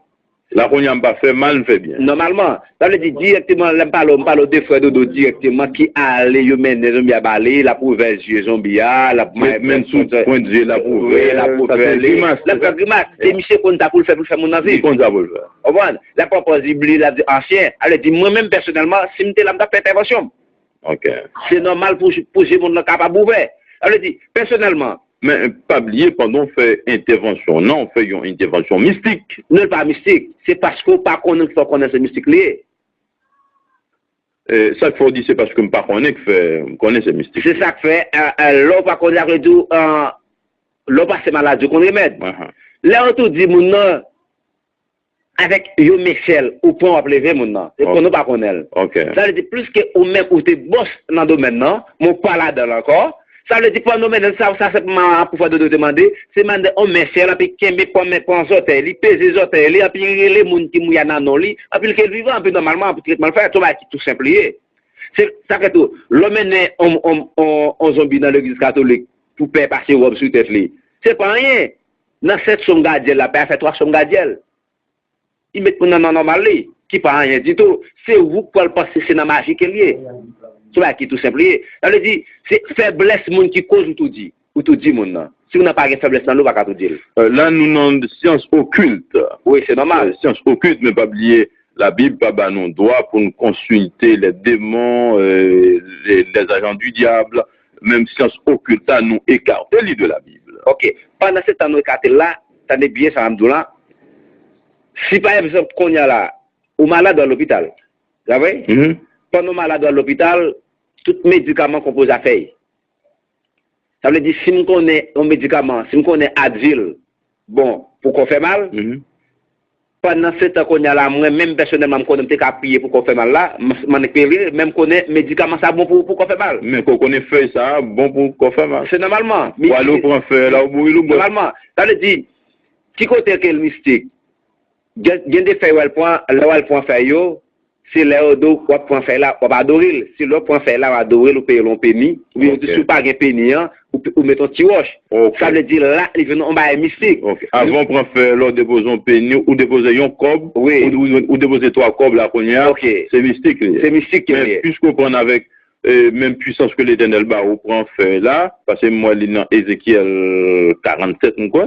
La kounye a m pa fè mal, m fè byen. Nòmalman. Sa vle di dirèkteman, lè m pale w, m pale w de frè Dodo dirèkteman ki ale, yo mennen zonbi a ba li, l ap ouvè zye zonbi a, l ap Met men sou pwent zye l ap ouvè. Wi, l ap ouvè li. L ap fè grimas. Se misye konn sa pou l fè, pou l fè moun nan viv. Li konn sa pou l fè. Konprann? L ap pran pòz li bliye, l ap di ansyen. Sa vle di, mwen menm pèsonèlman, si m te la, m t ap fè entèvansyon m. Se nòmal pou, pou je moun nan kapab ouvè. Sa vle di, pèsonèlman, Men pa bliye, pandan w fè entèvansyon w nan, w fè yon entèvansyon mistik. Non, l pa mistik. Se paske w pa konnen ki fè w konnen se mistik li ye. E, sa k fè w di se paske m pa konnen k fè m konnen se mistik. Se sa k fè, e, e, lè w pa konnen, sa vle di w, e, lè w pase maladi, w konn remèd. Lè yo tou di moun nan, avèk yon men sèl, ou pran w ap leve moun nan. Se konnen w pa konnen l. Sa vle di, pliske ou menm ou te bòs nan domèn nan, men w pa ladan l ankò. Sa vle di, pandan w mennen sa, sa senpman pou fè Dodo te mande, se mande yon men sèl, anpi kenbe pran men, pran zòtèy li, peze zòtèy li, anpi rele moun ki mouri a nan non li, anpi l ke l vivan, anpi nòmalman, anpi tretman l fèt, se yon bagay ki tou senp li ye. Se sa k fè tou, lè w mennen yon, yon, yon, yon zonbi nan legliz katolik pou pè pase wòb sou tèt li, se pa anyen. Nan sèt sòm gadyèl la, pè a fè twa sòm gadyèl. Li met moun nan nan nòmal li, ki pa anyen ditou. Se ou k pral panse se nan maji ke l ye. Se yon bagay ki tou senp li ye. Sa vle di, se fèblès moun ki koz ou toudi. Ou toudi moun nan. Si moun nan pa gen fèblès nan li, ou pa ka toudi l. E, la, nou nan syans okilt. Wi, se nòmal. E, syans okilt, men pa bliye, Labib pa ba nou dwa pou n konsilte les démons, e, les, les agents du diable, menm syans okilt la, nou ekate li de Labib. Ok. Pandan se tan nou ekate l la, tande byen sa m ap di w la. Si pa egzanp, kounye a la, ou malad, w al lopital. Sa vre? Pandan w malad, w al lopital, tout medikaman konpoze a fèy. Sa vle di, si m konnen yon medikaman, si m konnen Advil bon pou kò fè mal, pandan se tan kounye a la, mwen menm pèsonèlman, m konnen m te ka priye pou kò fè mal la, m, m annik priye, men m konnen medikaman sa bon pou, pou kò fè mal. Men ke w konnen fèy sa bon pou kò fè mal. Se nòmalman. Ou ale, ou pran fèy la, ou bouri l, ou bwè. Nòmalman. Sa vle di, ki kote ke l mistik? Gen, gen de fèy w al pran, lè w al pran fèy yo, se lè yo di w w ap pran fèy la, w ap adore l. Se lè w pran fèy la, w adore l, ou peye l yon peni. Oubyen yo di si w pa gen peni an, ou, ou met yon ti wòch. Sa vle di la, li vin yon bagay mistik. Ok. Avan w pran fèy la, w depoze yon peni, ou depoze yon kòb, ou, ou, ou depoze twa kòb la kounye a, se mistik li ye. Se mistik li ye. Men piske w pran avèk e, menm pwisans ke Letènèl ba ou, pran fèy la, paske m wè li nan Ezekyèl karannsèt, m kwè,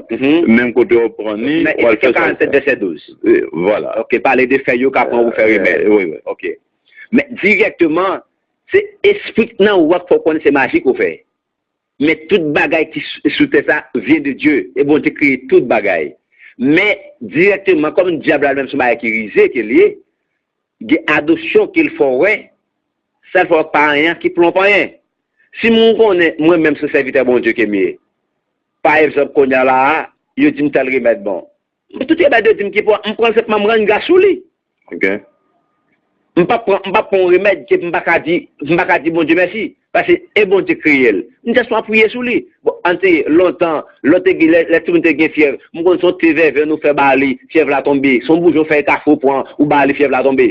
menm kote w pran li, w al fè sa. Ezekyèl karannsèt, vèsè douz. E, vwala. Ok, pale de fèy yo ka pran pou fè remèd. E, wi, wi. Ok. Men dirèkteman, se espri k nan ou a k fè w konnen se maji ke w fè. Men tout bagay ki sou, sou tè sa vient de Dieu. E Bondye kreye tout bagay. Men dirèkteman, kòm dyab la menm se yon bagay ki rize ke l ye, gen adopsyon ke l fè w wè, sa l fè w pa anyen ki plon pa anyen. Si moun konnen mwen menm se sèvitè Bondye ke m ye, pa egzanp, kounye a la a, yo di m tèl remèd bon. Tout remèd yo di m ki bon, m pran l senpman, m rann gras sou li. Ok. M p ap pran, m p ap pran yon remèd ke m pa ka di, m pa ka di Bondye mèsi. Paske e Bondye k kreye l. M just ap priye sou li. Bon, ann te, lontan, lè te gen, lè, lè timoun te gen fyèv, m konn se yon te vèvè nou fè ba li, fyèv la tonbe. Se yon boujon fèy kafe w pran, ou ba li, fyèv la tonbe.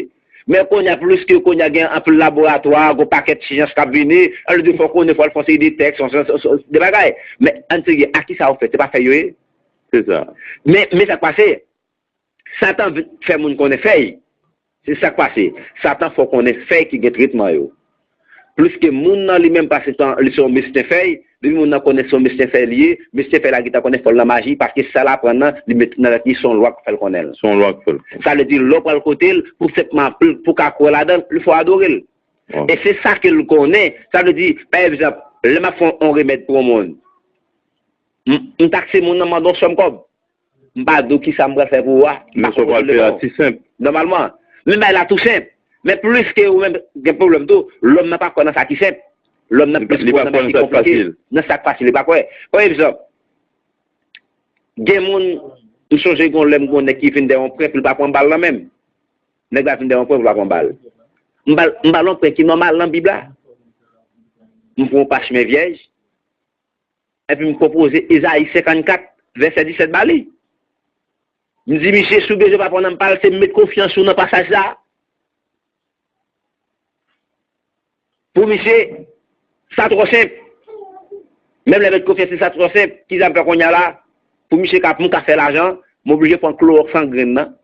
Men kounye a, pliske kounye a gen anpil laboratwa, gon pakèt syans k ap vini, al di fò w konnen, fò w al fè yon seri de tèks, yon, yon, yon, yon, de bagay. Men ann serye, a ki sa yo fèt? Se pa fèy yo ye? Se sa. Men, men sa k pase, Satan vin fè moun konnen fèy. Se sa k pase. Satan fè w konnen fèy ki gen tretman yo. Pliske moun nan li menm pase tan, li se yon medsen fèy, depi moun nan konnen se yon medsen fèy li ye, medsen fèy la gentan konnen fò l nan maji, paske sa l aprann nan, li met nan tèt li, se yon lwa k fè l konnen l. Se yon lwa k fè l konnen. Sa vle di, lè w pral kote l, pou senpman, pou, pou w ka kwè ladan l, li fò w adore l. E se sa ke l konnen. Sa vle di, pa egzanp, lè m ap fè yon, yon remèd pou yon moun, m, m takse moun nan, mande yon sòm kòb. M pa di w kisa m pral fè pou ou a. Men sa w pral fè a ti senp. Nòmalman. Men bagay la tou senp. Men pliske ou menm gen pwoblèm tou, lòm nan pa kwè nan sa ki senp. Lòm nan plis kwè nan sa ki konplike. Nan sa k fasil, li pa kwè. Pa egzanp, gen moun, M sonje gen yon lè m gen yon nèg ki vin dèyè yon pwen pou l pa pran bal nan men m. Nèg la vin dèyè yon pwen pou l pa pran bal. M ba l, m ba l yon pwen ki nòmal nan Bib la. M pran yon pachimen vyèj, epi m pwopoze Ezayi senkannkat, vèsè disèt ba li. M di, "Misye, si w bezwen pa pran nan bal, se met konfyans ou nan pasaj sa a." Pou misye, sa twò senp. Menm lè met konfyans li, sa twò senp. Kisa m fè kounye a la? Pou misye ka, pou m ka fè lajan, m oblije pran klowòks an grenn nan.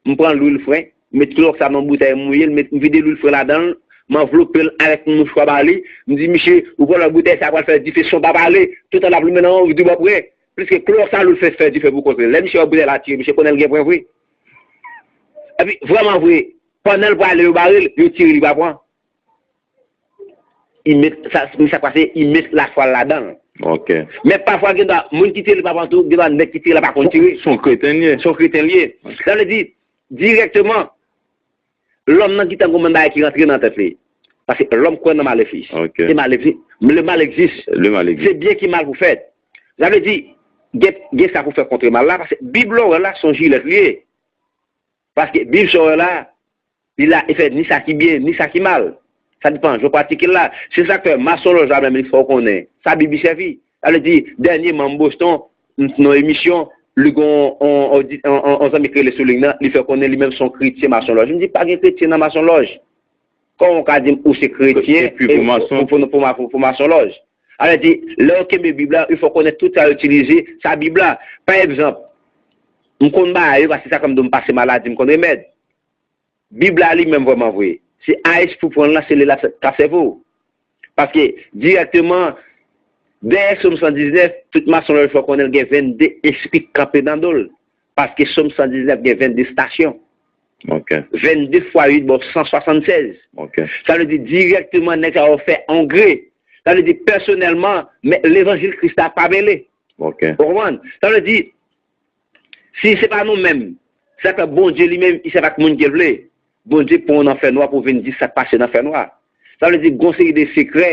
M pran lwil fren, met klowòks la nan yon boutèy, m mouye l, met, m vide lwil fren ladan l, m anvlope l avèk yon mouchwa ba li. M di, "Misye, ou pran lòt boutèy sa, pral fè dife, si w pa pale, toutan l ap limen nan yon di bò pwen." Pliske klowòks la, lwil fè, fè dife pou kont li. Lè misye wè boutèy la tire, misye konnen l gen pwen vre. Epi, vrèman vre, pandan l prale, yo bare l, yo tire, li pa pran. Li met, sa, men sa k pase, li met lafwa l ladan l. Ok. Men pafwa, gen dwa, moun ki tire, li pa pran tou, gen dwa, nèg ki tire la pa konn tire. Se yon kreten li ye. Se yon kreten li ye. Sa vle di, dirèkteman, lòm nan gentan gen yon bagay ki rantre nan tèt li. Paske lòm kwè nan malefis. Ok. E malefis, le mal existe. Le mal existe. Se byen ki mal pou fèt. Sa vle di, gen, gen sa pou fè kont mal la, paske Bib la w wè la, se yon jilèt li ye. Paske Bib sa w wè la, li la, li fè ni sa ki byen, ni sa ki mal. Sa depann jan w pratike l la. Se sa k fè masonlòj la menm, li fè w konnen sa Bib li sèvi. Sa vle di, dènyèman, m Boston, m nan yon emisyon, li gon on, on, on, on zanmi k rele sou liy nan, li fè konnen li menm se yon kretyen masonlòj. M di, pa gen kretyen nan masonlòj. Kòman w ka di m ou se kretyen epi pou mason? Pou, pou, pou, pou, pou masonlòj? Sa vle di, lè w kenbe Bib la, il fò w konnen tout sa yo itilize, sa Bib la. Pa egzanp, m konn bagay yo, paske sa fè m di w m pase maladi, m konn remèd. Bib la li menm vrèman vre. Se A S pou pran l la, se li la k ap sèvi w. Paske dirèkteman, dèyè Sòm san diznèf, tout masonlòj fè w konnen l gen vennde espri k kanpe nan do l. Paske Sòm san diznèf gen vennde estasyon. Ok. Vennde fwa uit ba w san swasannsèz. Ok. Sa vle di dirèkteman nèg sa yo fè angrè. Sa vle di pèsonèlman, men levanjil Kris la pa mele. Ok. Ou konprann? Sa vle di, si se pa nou menm, sa fè Bondye li menm, li sèvi ak moun ke l vle. Bondye pran w nan fènwa pou w vin di sa k pase nan fènwa. Sa vle di, gon seri de sekrè,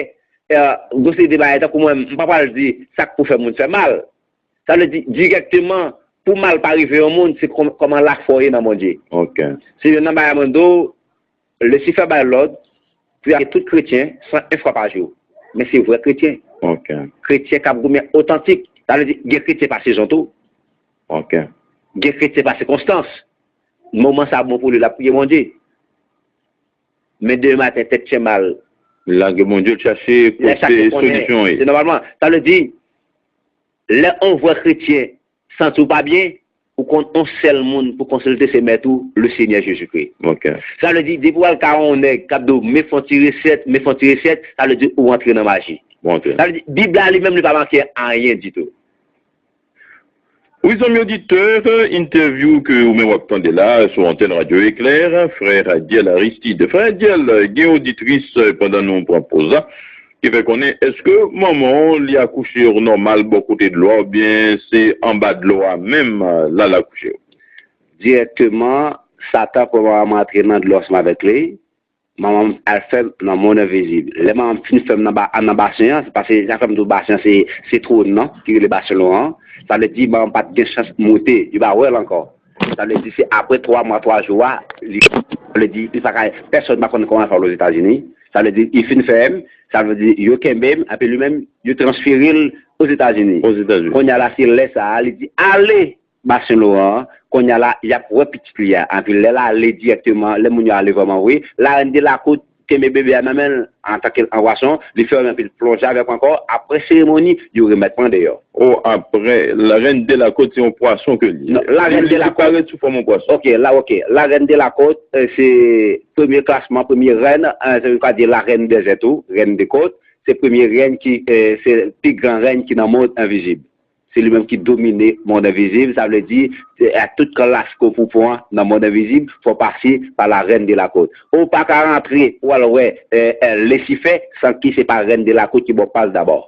eh, gon seri de bagay, tankou mwen, m pa pral di sa k pou fè moun fè mal. Sa vle di, dirèkteman, pou mal pa rive yon moun, se kòm-, kòman lafwa w ye nan Bondye. Ok. Se youn nan bagay mwen di w, Lisifè bay lòd pou y ap touye tout kretyen san enfwa pa jou. Men se vrè kretyen. Ok. Kretyen k ap goumen otantik. Sa vle di, gen kretyen pa sezon tou. Ok. Gen kretyen pa sikonstans. Moman sa bon pou li, l ap priye Bondye. Men demen maten, tèt fè mal. Lage Bondye, l chache kote solisyon ye. Se nòmalman. Sa vle di, lè on vrè kretyen santi w pa byen, ou konn on sèl moun pou konsilte, se mèt ou, le Senyè Jezikri. Ok. Sa vle di, depi w al ka on nèg k ap di w, "Men fè on ti resèt, men fè on ti resèt," sa vle di ou antre nan maji. Ou antre. Sa vle di, Bib la li menm, li pa manke anyen ditou. Wi, zanmi oditè, entèvyou ke ou menm w ap tande la sou antèn Radyo Eklè, frè Diel Aristide. Frè Diel, gen oditris, pandan nou pran poz la, ki fè konnen, èske manman w li akouche w nòmal bò kote dlo a oubyen se anba dlo a menm la l akouche w? Dirèkteman, Satan pran manman m antre nan dlo ansanm avèk li. Manman m al fè m nan mond envizib. Lè manman m fin fè m nan ba-, nan basen an, se paske sa fè m di w basen an se, se twòn nan ki rele basen lwa an. Sa vle di manman m pa t gen chans monte, yo pa wè l ankò. Sa vle di se apre twa mwa, twa jou a, li, sa vle di li pa ka, pèsonn pa konn kòman l fè al Ozetazini. Sa vle di li fin fè m, sa vle di yo kenbe m, epi li menm, yo transfere l Ozetazini. Ozetazini. Kounye a la, se lè sa a, li di, "Ale basen lwa an." Kounye a la, y ap wè pitit li a. Epi lè l ale dirèkteman, lè moun yo ale vrèman vre, la reine de la côte kenbe bebe a nan men l antanke l an bwason, li fè yon anpil plonje avèk ankò, apre seremoni, yo remèt mwen deyò. O, apre, la reine de la côte, se yon pwason ke li ye. Non, la reine de la côte. Li parèt sou fòm yon pwason. Ok, la, ok. La reine de la côte, eh, se premye klasman, premye rèn, eh, se yo ka di la reine des êtres, reine de côte. Se premye rèn ki, eh, se pi gran rèn ki nan mond envizib. Se li menm ki domine mond envizib, sa vle di, se a tout klas ke w pou pran nan mond envizib, fò w pase pa la reine de la côte. Ou pa ka rantre pou w al wè, eh, eh, Lisifè san ki se pa reine de la côte ki ba w pas dabò.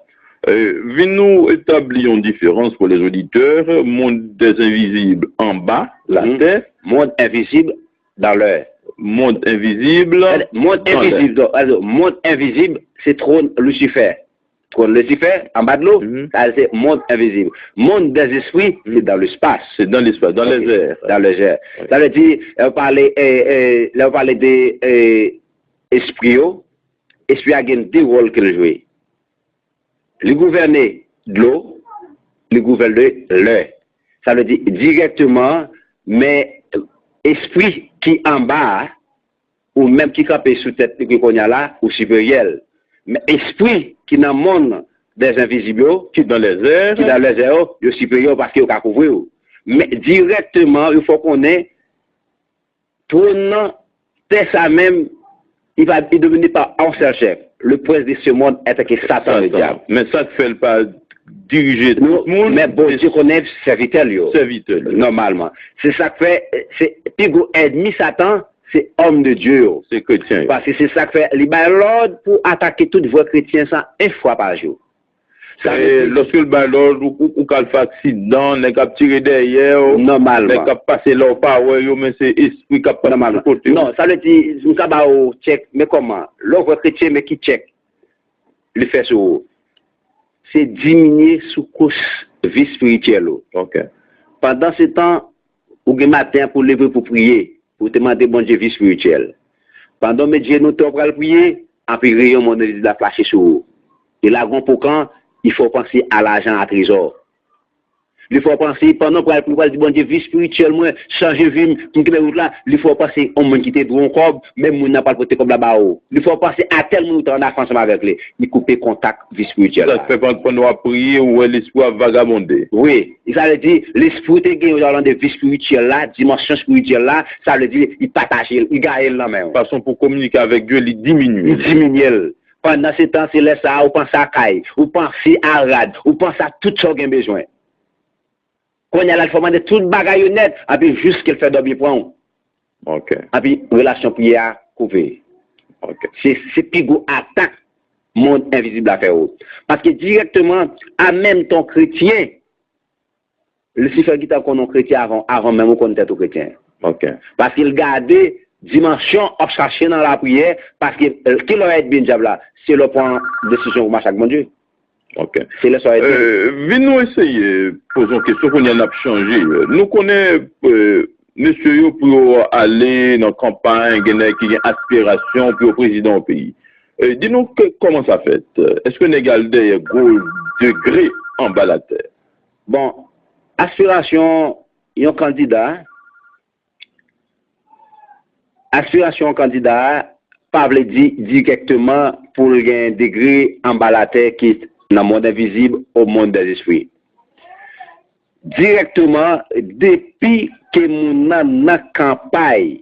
Eh, vin nou etabli yon diferans pou les auditeurs, monde des invisibles anba latè. Monde invisible dans l'air. Monde invisible dans l'air. Monde invisible, donk, alò, mond envizib, se twòn Lisifè. Tròn Lisifè, anba dlo, sa se mond envizib. Mond dèzespri, se dans l'espace. C'est dans l'espace, dans les airs. Dans les airs. Sa vle di, lè w pale, lè w pale de espri yo, espri a gen de wòl ke l jwe. Li gouvène dlo, li gouvène lè. Sa vle di, dirèkteman, men espri ki anba a, ou menm ki kanpe sou tèt li kounye a la, ou siperyè l. Men espri ki nan mond dèzenvizib yo, ki dans les airs, ki dans les airs yo, yo siperyè w paske yo ka kouvri w. Men dirèkteman, yo fè w konnen twòn nan, tè sa menm, il va il domine par un seul chef. Le prince de ce monde est que Satan, le diable. Men sa k fè l pa dirije tout moun. Men Bondye konnen sèvitè l yo. Sèvitè l yo. Nòmalman. Se sa k fè, se pi gwo ènmi Satan, se òm de Dye yo. Se kretyen yo. Paske se sa k fè li bay lòd pou atake tout vrè kretyen sa en fwa pa jou. Lòske l bay lòd, ou ka al fè aksidan, nèg ap tire dèyè w, nèg k ap pase la w pa wè yo, men se espri k ap pase sou kote w. Non, sa vle di, m ka ba w tchèk, men kòman? Lè w vwè kretyen, men ki tchèk li fè sou ou? Se diminye sou kous vi espirityèl ou. Pandansetan, ou gen maten an pou w leve pou w priye, pou w te mande Bondye vi espirityèl. Pandan w met jenou, tè w pral priye, anpi reyon mond envizib la flache sou ou. E la gen yon pokan, li fè w panse a lajan, a trezò. Li fè w panse, pandan w pral priye, w pral di Bondye, vi espirityèl mwen, chanje vi m, pou m kenbe wout la, li fè w panse yon moun ki te dwe w yon kòb, men moun nan pral pote kòb la ba ou. Li fè w panse a tèl moun ou te annafè ansanm avèk li. Li koupe kontak vi espirityèl la. Sa k fè pandan w ap priye, ou wè lespri w ap vagabonde. Wi. E sa vle di, lespri w te gen yo nan de vi espirityèl la, dimansyon espirityèl la, sa vle di, li pataje l, li gaye l nan men w. Fason pou kominike avèk Dye, li diminye. Li diminye l. Pandan se tan, se lè sa a, ou panse a kay, ou panse a rad, ou panse a tout sa w gen bezwen. Kounye a la, l fè w mande tout bagay yo nèt, anpi jiske l fè dòmi pran w. Ok. Anpi relasyon priyè a koupe. Ok. Se, se pi gwo atak mond envizib la fè w. Paske dirèkteman, an menm tan kretyen, Lisifè gentan konn ou kretyen avan, avan menm ou konn tèt ou kretyen. Ok. Paske l gade dimansyon w ap chache nan lapriyè, paske, euh, ki lè w ènmi dyab la? Se lè w pran desizyon pou mache ak Bondye. Ok. Se lè sa w ènmi. Euh, vin nou eseye poze yon kesyon, kounye a n ap chanje. Nou konnen, euh, mesye yo pou yo ale nan kanpay, gen nèg ki gen aspirasyon pou yo prezidan yon peyi. Euh, di nou ke, kòman sa fèt? Èske nèg al dèyè gwo degre anba latè? Bon, aspirasyon yon kandida, aspirasyon yon kandida pa vle di dirèkteman pou l gen degre anba latè ki nan mond envizib, au monde des esprits. Dirèkteman, depi ke moun nan nan kanpay,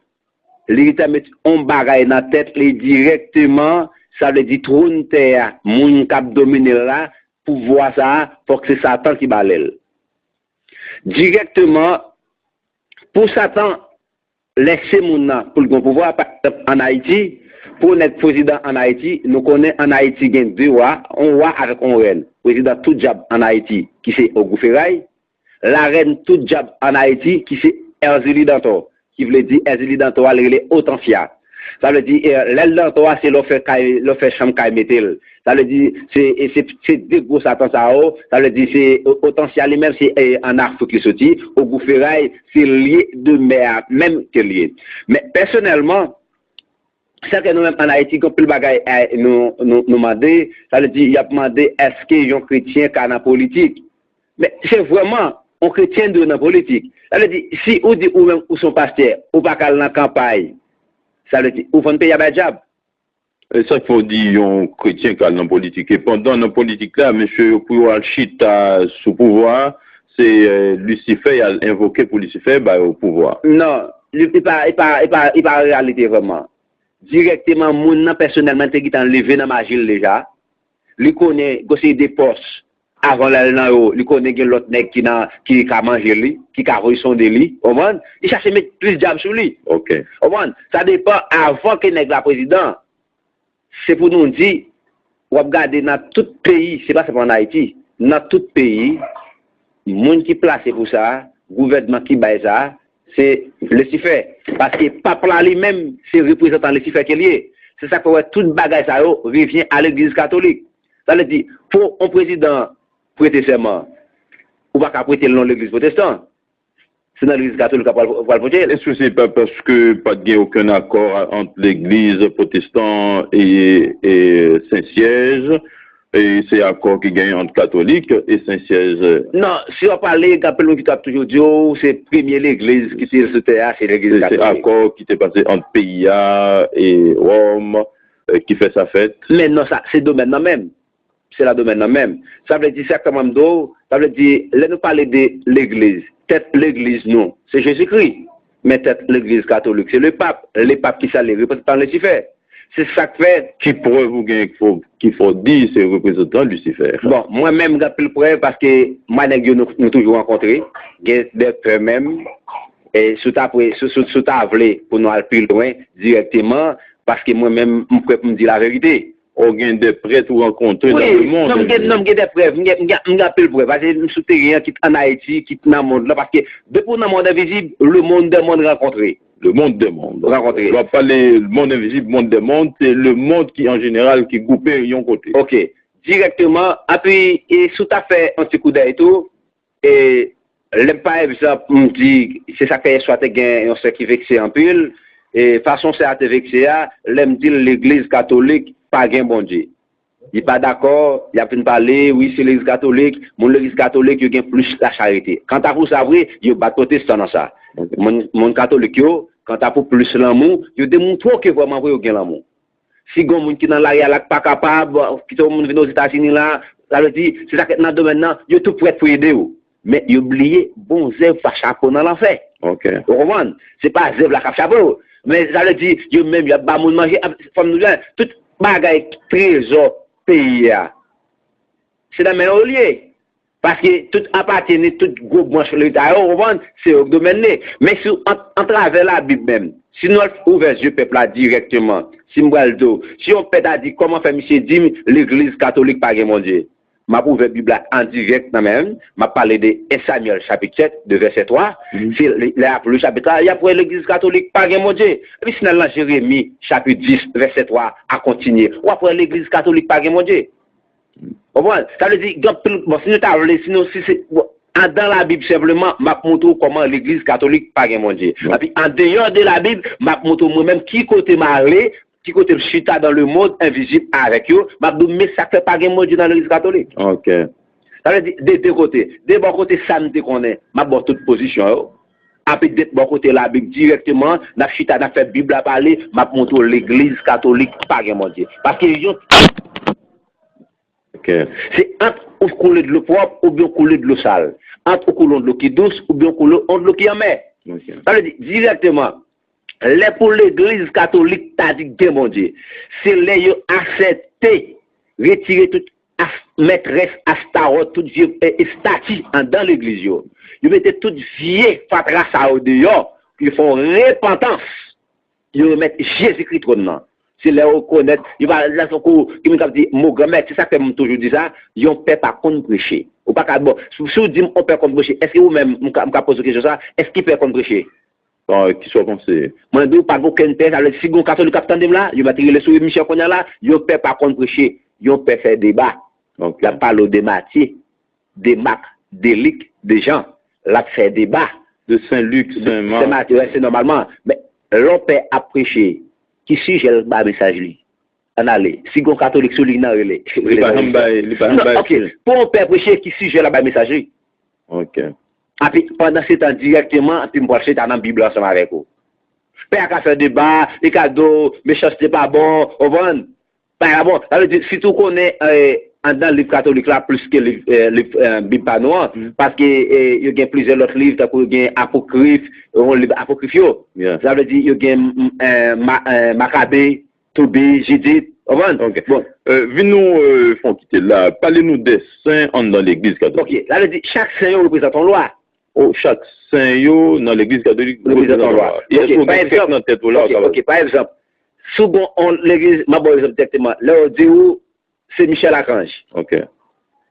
li gentan met yon bagay nan tèt li dirèkteman, sa vle di twòn tè a, moun k ap domine l la, pouvwa sa a, fòk se Satan ki ba l li. Dirèkteman, pou Satan lèse moun nan pou l gen pouvwa, pa egzanp, ann Ayiti, pou yon nèg prezidan ann Ayiti, nou konnen ann Ayiti gen de wa, yon wa avèk yon rèn. Prezidan tout dyab ann Ayiti, ki se Ogou Feray, larèn tout dyab ann Ayiti, ki se Èzili Dantò, ki vle di Èzili Dantò a, li rele Otanfya. Sa vle di, eh, lè l Dantò a, se lè w fè kay, lè w fè chanm kay mete l. Sa vle di, se, e se, se de gwo Satan sa yo. Sa vle di, se, o-, Otanfya li menm, se, eh, ann Afrik li soti, Ogou Feray, se lye de mè a menm ke l ye. Men, pèsonèlman, sèke nou menm ann Ayiti, gen anpil bagay, eh, nou, nou, nou mande, sa vle di, y ap mande, èske yon kretyen ka nan politik? Men, se vrèman, yon kretyen dwe nan politik. Sa vle di, si ou di ou menm ou se yon pastè, ou pa ka al nan kanpay, sa vle di, ou vann peyi a bay dyab. E sa k fè w di yon kretyen k al nan politik? E pandan nan politik la, mesye yo, pou yo al chita sou pouvwa a, se, eh, Lisifè y al envoke pou Lisifè ba yo pouvwa. Non, li, li pa, li pa, li pa, li pa reyalite vrèman. Dirèkteman, moun nan pèsonèlman te gentan leve nan maji l deja. Li konnen gwo seri de pòs avan lè l nan yo, li konnen gen lòt nèg ki nan, ki ka manje li, ki ka voye sonde li, w konprann? Li chache met plis dyab sou li. Ok. W konprann? Sa depann avan ke nèg la prezidan. Se pou nou di, w ap gade nan tout peyi, se pa sèlman ann Ayiti, nan tout peyi, moun ki plase pou sa, gouvènman ki bay sa, se Lisifè. Paske pap la li menm, se reprezantan Lisifè ke l ye. Se sa k fè w wè tout bagay sa yo revyen a legliz katolik. Sa vle di, pou yon prezidan prete sèman, ou pa ka prete l nan legliz pwotestan. Se nan legliz katolik ou pral, ou pral pote l. Èske se pa paske pa t gen okenn akò ant legliz pwotestan e, e Sen Syèj? E se akò ki genyen ant katolik e Sen Syèj? Non, si w ap pale, gen anpil moun ki t ap toujou di w, se premye legliz ki te sou tè a, se legliz katolik. Se akò ki te pase ant peyi a e Wòm, eh, ki fè sa fèt? Men non, sa, se domèn nan menm. Se la domèn nan menm. Sa vle di, se sa k fè mwen m di w, sa vle di, lè nou pale de legliz, tèt legliz nou, se Jezikri. Men tèt legliz katolik, se lepap. Lepap ki sa l ye? Reprezantan Lisifè. Se sa k fè. Ki prèv ou gen ki fè, ki fè w di se reprezantan Lisifè? Bon, mwen menm, m gen anpil prèv paske mwen nèg yo nou, nou toujou rankontre. Gen de prèv menm. E si w ta pre-, si, si, si w ta vle pou nou al pi lwen dirèkteman, paske mwen menm, m prè pou m di laverite. Ou gen de prèt ou rankontre dans le monde invisible? Non, m gen, non, m gen de prèv, m gen, m gen, m gen anpil prèv. Paske m sou teren an, kit ann Ayiti, kit nan mond lan, paske depi w nan mond envizib, le monde des mondes rankontre. Le monde des mondes. Rankontre. Lè w ap pale monde invisible, monde des mondes, se le monde ki an jeneral ki gwoupe yon kote. Ok. Dirèkteman, epi, e si w ta fè yon ti koudèy tou, E lè m, pa egzanp, m di, se sa k fè yèswa te gen yon sè ki vekse anpil, e fason sè a te vekse a, lè m di l legliz katolik pa gen Bondye. Li pa dakò, y ap vin pale, wi, se legliz katolik, moun legliz katolik, yo gen plis lacharite. Kanta pou sa vre, yo bat pwotestan nan sa. Moun, moun katolik yo, kanta pou plis lanmou, yo demontre w ke vrèman vre yo gen lanmou. Si gen yon moun ki nan lari a la k pa kapab, kite yon moun vin Ozetazini la, sa vle di, se sa k nan domèn nan, yo tou prèt pou ede w. Men yo bliye, bon zèv pa chape w nan lanfè. Ok. Ou konprann? Se pa zèv la k ap chape w. Men sa vle di, yo menm, y ap ba moun manje, ap, fò m di w, tout bagay trezò peyi a, se nan men yo l ye. Paske tout apatyen li, tout gwo branch Leta yo, ou konprann, se yo k domèn li. Men si an, antravè Labib menm, si nou al ouvè zye pèp la dirèkteman, si m pral di w, si yon pèp ta di, kòman fè misye di m legliz katolik pa gen Bondye? M ap ouvè Bib la an dirèk nan men m, m ap pale de en Samyèl chapit sèt, de vèsè twa, se lè, lè y ap li chapit la, y ap wè legliz katolik pa gen Bondye. Epi si n al nan Jeremi chapit dis, vèsè twa a kontinye, w ap wè legliz katolik pa gen Bondye. Konprann? Sa vle di, gen anpil, bon, si nou ta vle, si nou, si se, bon, andan Labib senpleman, m ap montre w kòman legliz katolik pa gen Bondye. Epi, andeyò de Labib, m ap montre w mwen menm ki kote m ale, ki kote m chita dans le monde invisible avèk yo, m ap di w, men sa k fè pa gen Bondye nan legliz katolik. Ok. Sa vle di, de de kote. De bò kote sa m te konnen, m ap ba w tout pozisyon yo. Epi de bò kote Labib dirèkteman, n ap chita, n ap fè Bib la pale, m ap montre w legliz katolik pa gen Bondye. Paske yon Ok. Se ant ou koule dlo pwòp oubyen ou koule dlo sal. Ant ou koule yon dlo ki dous oubyen ou koule yon dlo ki anmè. Ok. Sa vle di, dirèkteman, lè pou legliz katolik ta di gen Bondye, se lè yo aksepte retire tout as-, mètrès Astawòt, tout vye, e, estati andan legliz yo. Yo mete tout vye fatra sa yo deyò, yo fè yon repantans. Yo remèt Jezikri twòn nan. Se lè yo rekonèt, yo pa, lè tankou, gen moun k ap di, mo granmèt, se sa k fè m toujou di sa, yon pè pa konn preche. Ou pa ka, bon, si, si w di m yon pè konn preche, èske ou menm, m ka, m ka poze w kesyon sa, èske pè konn preche? Bon, kisa w panse? Mwen di w, pa gen okenn pè, sa vle di, si gen yon katolik k ap tande m la, yo mèt rele sou emisyon kounye a la, yon pè pa konn preche, yon pè fè deba. Ok. L ap pale w de Matye, de Mak, de Lik, de Jan. L ap fè deba. De Sen Lik, Sen Mak. Sen Mak, wè, se nòmalman. Men, lè yon pè ap preche, ki sijè l ba mesaj li? Ann ale. Si gen yon katolik sou liy nan, rele. Li pa janm bay, li pa janm bay. Non, ok. Pou yon pè preche, ki sijè l ap bay mesaj li? Ok. Epi, pandan se tan, dirèkteman, epi m pral chita nan Bib la ansanm avèk ou. Pè a ka fè deba, li ka di w, mechanste pa bon, ou konprann? Pa bon, sa vle di, sitou konnen, eh, anndan liv katolik la, plis ke liv, eh, liv, eh, Bib pa nou an, paske, eh, yo gen plizyè lòt liv, tankou yo gen Apokrif, yo gen liv Apokrif yo. Sa vle di, yo gen, mm, eh, Ma-, eh, Makabe, Tobi, Jidit, ou konprann? Ok. Bon. Eh, vin nou, eh, fè yon kite la. Pale nou de sen anndan legliz katolik. Ok, sa vle di, chak sen yo reprezante yon lwa. O, chak sen yo nan legliz katolik reprezante yon lwa. E èske w gen kèk nan tèt ou la, ou kapab? Ok, pa egzanp, si w gen yon legliz, m ap ba w egzanp dirèkteman. Lè yo di w, se Michel Archange. Ok.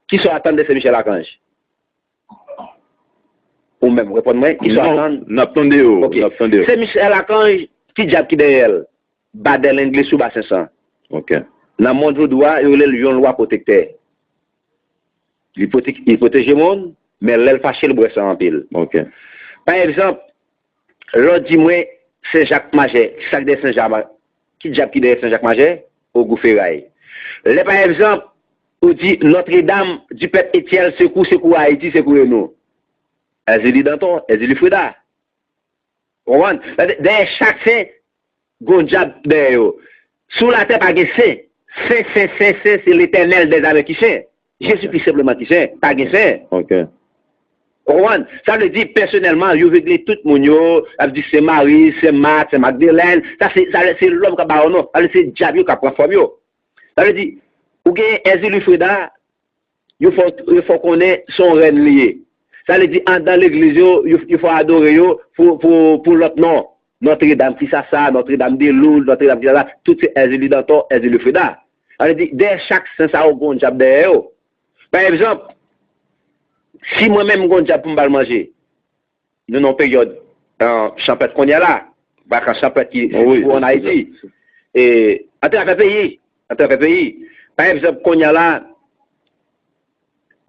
Kisa w atann de Sen Michel Archange? Ou menm, reponn mwen, kisa w atann? Non, n ap tande w, n ap tande w. Sen Michel Archange, ki dyab ki dèyè l? Ba Dèlenglis ou ba Sensan. Ok. Nan mond vodou a, yo rele l yon lwa pwotektè. Li pwote-, li pwoteje moun, men lè l fache, l bwè san anpil. Ok. Pa egzanp, lè w di mwen Sen Jak Majè, sa k dèyè Sen Jak, ki dyab ki dèyè Sen Jak Majè? Ogou Feray. Lè, pa egzanp, ou di Nòtredam, Dipèt Etyèl, sekou, sekou Ayiti, sekou nou. Èzili Dantò, Èzili Freda. Ou konprann? Dèyè chak sen, gon dyab dèyè yo. Sou latè pa gen sen. Sen, sen, sen, sen, se Letènèl dèzame ki sen. Jezikri senpleman ki sen. Pa gen sen. Ok. Ou konprann? Sa vle di, pèsonèlman, yo regle tout moun yo, ap di Sen Mari, Sen Mak, Sen Magdelen. Sa se, sa, se lòm k ap ba yo non. Sa vle di, se dyab yo k ap pran fòm yo. Sa vle di, ou gen Èzili Freda, yo fè, yo fè w konnen se yon rèn li ye. Sa vle di, anndan legliz yo, yo, yo fè w adore yo pou, pou, pou lòt non. Nòtredam, kisa sa? Nòtredam de Loul, Nòtredam, kisa sa? Tout se Èzili Dantò, Èzili Freda. Sa vle di, dèyè chak sen sa yo, gon dyab dèyè yo. Pa egzanp, si mwen menm m gon dyab pou m ba l manje, nou nan yon peryòd, euh, chanpèt kounye a la, vakans chanpèt ki wi, kou ann Ayiti. E, atravè peyi, atravè peyi. Pa egzanp, kounye a la,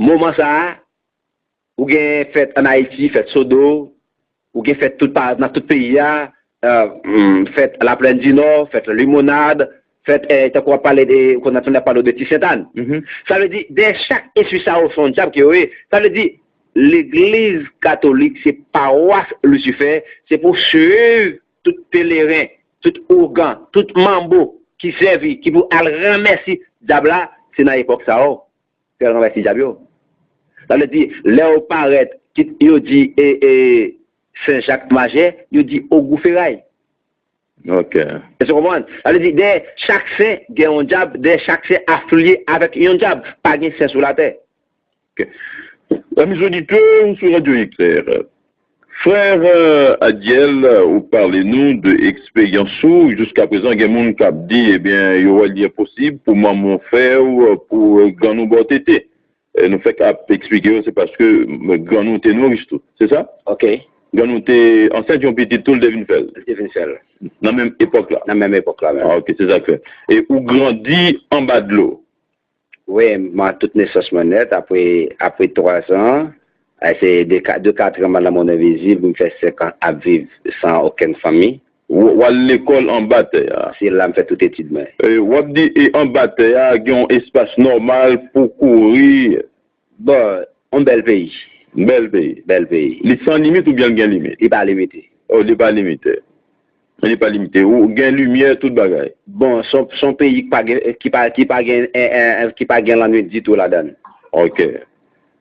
moman sa a, ou gen fèt ann Ayiti, fèt Sodo, ou gen fèt tout pa, nan tout peyi a, euh, mm, fèt Laplèn di Nò, fèt Limonad, fèt, eh, tankou w ap pale de, kounye a ap pale de Ti Sentàn. Mhm. Sa vle di, dèyè chak espri sa yo, se yon dyab ke yo ye. Sa vle di, legliz katolik, se pawas Lisifè, se pou swiv tout peleren, tout ougan, tout manbo ki sèvi, ki pou al ranmèsi dyab la, se nan epòk sa yo. Fè ranvèse dyab yo. Sa vle di, lè yo parèt, kit yo di, e, e, Sen Jak Majè, yo di Ogou Feray. Ok. Èske w konprann? Sa vle di, dèyè chak sen gen yon dyab, dèyè chak sen afilye avèk yon dyab. Pa gen sen sou latè. Ok. Amis auditeurs, sur Radio Éclair. Frè, euh, Adiel, ou pale nou de eksperyans ou. Jiskaprezan, gen moun k ap di, ebyen, yo wè li enposib pou manman w fè w, pou, euh, grann ou ba w tete. Euh, nou fèk ap eksplike yo, se paske, euh, grann ou te nouris tou. Se sa? Ok. Grann ou te ansent yon pitit tou, l te vin fè l. L te vin fè l. Nan menm epòk la? Nan menm epòk la menm. Ah, ok, se sa k fè. E ou grandi anba dlo? Wi, mwen, tout nesans mwen nèt, apre, apre twa zan, eh, se de ka-, de katran mwen nan mond envizib, m fè senk an ap viv san okenn fanmi. W-, w al lekòl anba tè a? Se la m fè tout etid mwen. E, w ap di, e anba tè a, gen yon espas nòmal pou kouri? Bon, yon bèl peyi. Bèl peyi. Bèl peyi. Li san limit oubyen l gen limit? Li pa limite. Oh, li pa limite. Li pa limite. Ou gen limyè, tout bagay. Bon, se yon, se yon peyi ki pa gen, ki pa, ki pa gen, en, en, en, ki pa gen lannwit ditou ladan l. Ok.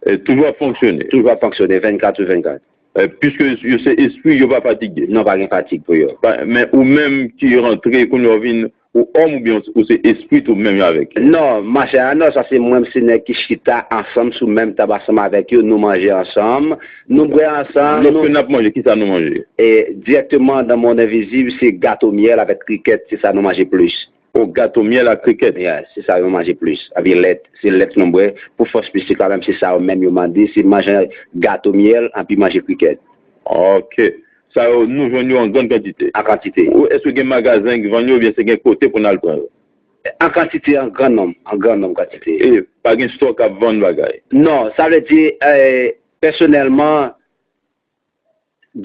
E toujou ap fonksyone? Toujou ap fonksyone, vennkat sou vennkat. E, piske yo se espri, yo pa fatige? Non, pa gen fatig pou yo. Pa, men ou menm ki rantre, kounye a w vin, ou òm oubyen ou se espri tou menm avèk yo? Non, machè a, non, sa se mwen, se nèg ki chita ansanm sou menm tab ansanm avèk yo, nou manje ansanm, nou bwè ansanm. Lòske n ap manje, kisa nou manje? E, dirèkteman nan mond envizib, se gato myèl avèk krikèt, se sa nou manje plis. O, gato myèl ak krikèt? Yeah, se sa yo manje plis. Epi lèt, se lèt nou bwè. Pou fòs mistik la menm, se sa yo menm yo mande, se manje gato myèl, anpi manje krikèt. Ok. Sa yo, nou jwenn yo an grann kantite? An kantite. Ou, èske gen magazen ki vann yo, oubyen se gen kote pou n al pran yo? An kantite, an gran nonb, an gran nonb kantite. E pa gen stòk ap vann bagay? Non, sa vle di, eh, pèsonèlman,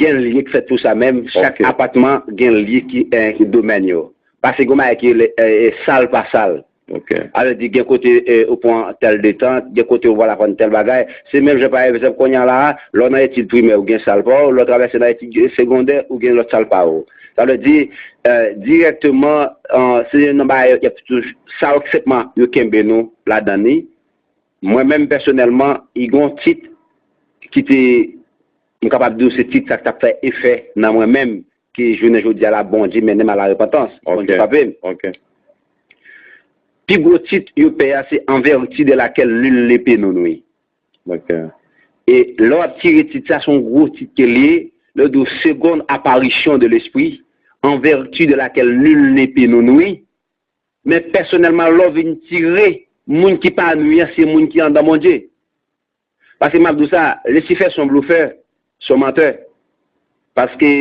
gen lye ki fèt pou sa menm. Chak apatman gen lye ki, eh, ki domèn yo. Paske gen bagay ki rele, eh, eh, sal pa sal. Ok. Sa vle di, gen kote, eh, ou pran tèl detant, gen kote ou pral aprann tèl bagay. Se menm jan, pa egzanp, kounye a la, lè w nan etid primè, ou gen sal pa w, lè w travèse nan etid segondè, ou gen lòt sal pa w. Sa vle di, eh, dirèkteman, eh, se nan bagay, y ap toujou, sa yo senpman, yo kenbe nou ladan li. Mwen menm, pèsonèlman, i gen yon tit ki te, m kapab di w, se tit sa k t ap fè efè nan mwen menm, ke jounen jodi a la, Bondye mennen m a la repantans. Bondye frape m. Ok. Pi gwo tit yo pè a, se En vertu de laquelle nul ne peut nous nuire. Ok. E lè w ap tire tit sa, se yon gwo tit ke l ye, lè yo di w seconde apparition de l'esprit, en vertu de laquelle nul ne peut nous nuire. Men pèsonèlman, lè w vin tire, moun ki pa nwi an, se moun ki anndan Bondye. Paske m ap di w sa, Lisifè se yon blofè, se yon mantè. Paske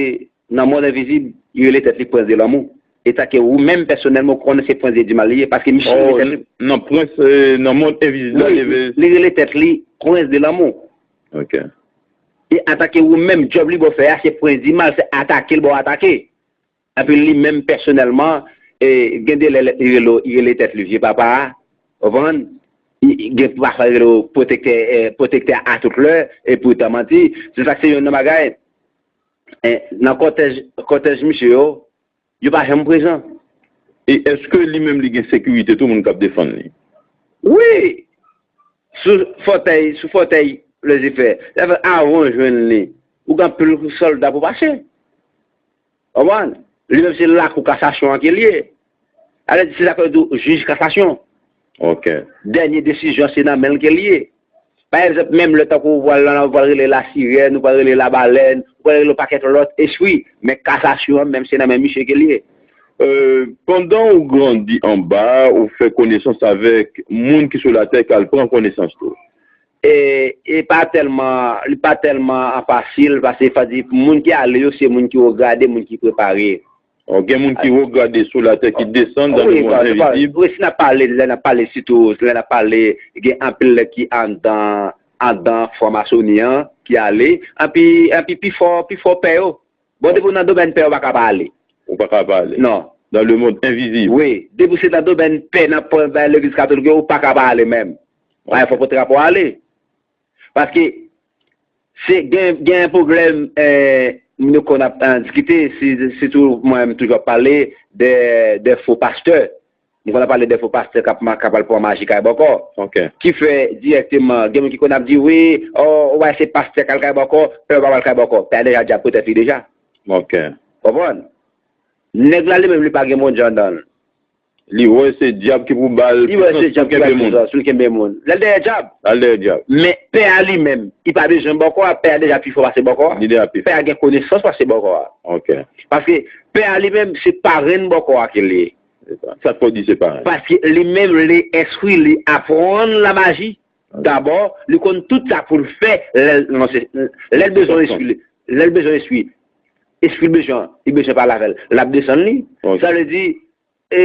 nan mond envizib, li rele tèt li prens de lanmou. E tanke ou menm pèsonèlman ou konnen se prens de dimal li ye, paske misye rele tèt li. Nan prens, eh, nan mond envizib la, li rele tèt li prens de lanmou. Ok. E antanke ou menm, djòb li ba w fè a, se prens dimal, se atake l ba w atake. Epi li menm pèsonèlman, e, gen de lè li rele, li rele tèt li vye papa a, ou konprann? Gen pafwa li rele w pwotektè, e, pwotektè a tout lè, e poutan manti. Se sa k se youn nan bagay, e, nan kòtèj, kòtèj misye yo, yo pa janm prezan. E èske li menm li gen sekirite tou, moun k ap defann li? Wi! Sou fòtèy, sou fòtèy Lizifè. Sa fè avan w jwenn li, ou gen anpil sòlda pou pase. Konprann? Li menm se lakou kasasyon an ke l ye. Alè, se sa k yo di w jij kasasyon. Ok. Dènye desizyon se nan men l ke l ye. Pa egzanp, menm lè tankou ou pral, ou pral rele lasirèn, ou pral rele labalèn, ou pral rele yon pakèt lòt espri, men kasasyon an menm se nan men misye ke l ye. Euh, pandan ou grandi anba, ou fè konesans avèk moun ki sou latè k al pran konesans tou. E, e pa tèlman, li pa tèlman fasil, paske fò di moun ki ale yo, se moun ki wo grade, moun ki prepare. Gen moun ki wo grade sou latè, ki desann dans le monde invisible. Wi, si n ap pale, lè n ap pale sitou, lè n ap pale, gen anpil nèg ki anndan, anndan franmasoni an, ki ale, anpi, anpi pi fò, pi fò pè yo. Bon, depi w nan domèn pè, ou pa ka pa ale. Ou pa ka pa ale. Non. Dans le monde invisible. Wi, depi w se nan domèn pè, nan pwen bay legliz katolik yo, ou pa ka pa ale menm. Bagay fò pote rapò ale. Paske se gen, gen pwoblèm, eh, nou konn ap, eh, diskite, si, sitou mwen menm toujou ap pale de, de fo pastè. M konn ap pale de fo pastè k ap ma-, k ap al pran maji kay bòkò. Ok. Ki fè dirèkteman, gen moun ki konn ap di, wi, o, ou wè se pastè k al kay bòkò, pè pa al kay bòkò. Pè a deja dyab pou tèt li deja. Ok. Konprann? Nèg la li menm li pa gen Bondye anndan l. Li wè se dyab ki pou ba l pwisans pou kenbe moun. Li wè se dyab ki ba l pwisans pou kenbe moun. L al dèyè dyab. L al dèyè dyab. Men pè a li menm, li pa bezwen bòkò a, pè a deja pi fò pase bòkò a. Li deja pi fò. Pè a gen konesans pase bòkò a. Ok. Paske pè a li menm, se parenn bòkò a ke l ye. Se sa. Sa k fè w di se parenn? Paske li menm, li enstwi, li aprann lamaji. Ok. Dabò, li konn tout sa pou l fè lè l, non, se, lè l bezwen enstwi, lè l bezwen enstwi, enstwi l bezwen, li bezwen pale avè l. L ap desann li. Ok. Sa vle di, e,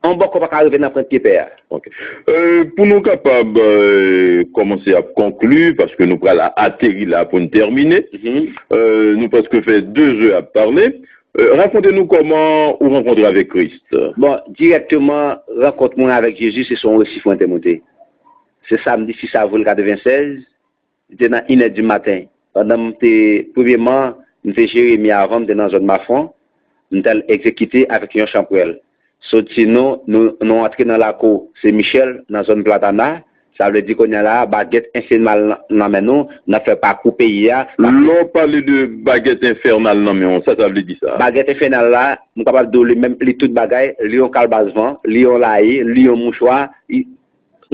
yon bòkò pa ka rive nan pwent pye pè a. Ok. Euh, pou nou kapab, euh, kòmanse ap konkli, paske nou pral a-, ateri la pou n tèmine. Mhm. Euh, nou prèske fè de zè ap pale. Euh, rakonte nou kòman ou rankontre avèk Kris. Bon, dirèkteman, rankont mwen avèk Jezi, se sou yon resi fwente monte. Se samdi sis avril katrevennsèz, li te nan inè di maten. Pandan m te, premyeman, m te Jeremi avan, m te nan zòn Mafon, m t al egzekite avèk yon chanpwèl. Soti nou, nou, nou antre nan lakou Sen Michèl, nan zòn Platana, sa vle di kounye a la, bagèt enfènal nan, nan men nou, n ap fè pakou peyi a. Lè w pale de bagèt enfènal nan men w, sa sa vle di sa? Bagèt enfènal la, m kapab di w li menm, li tout bagay, li yon kalbas van, li yon layi, li yon mouchwa, li,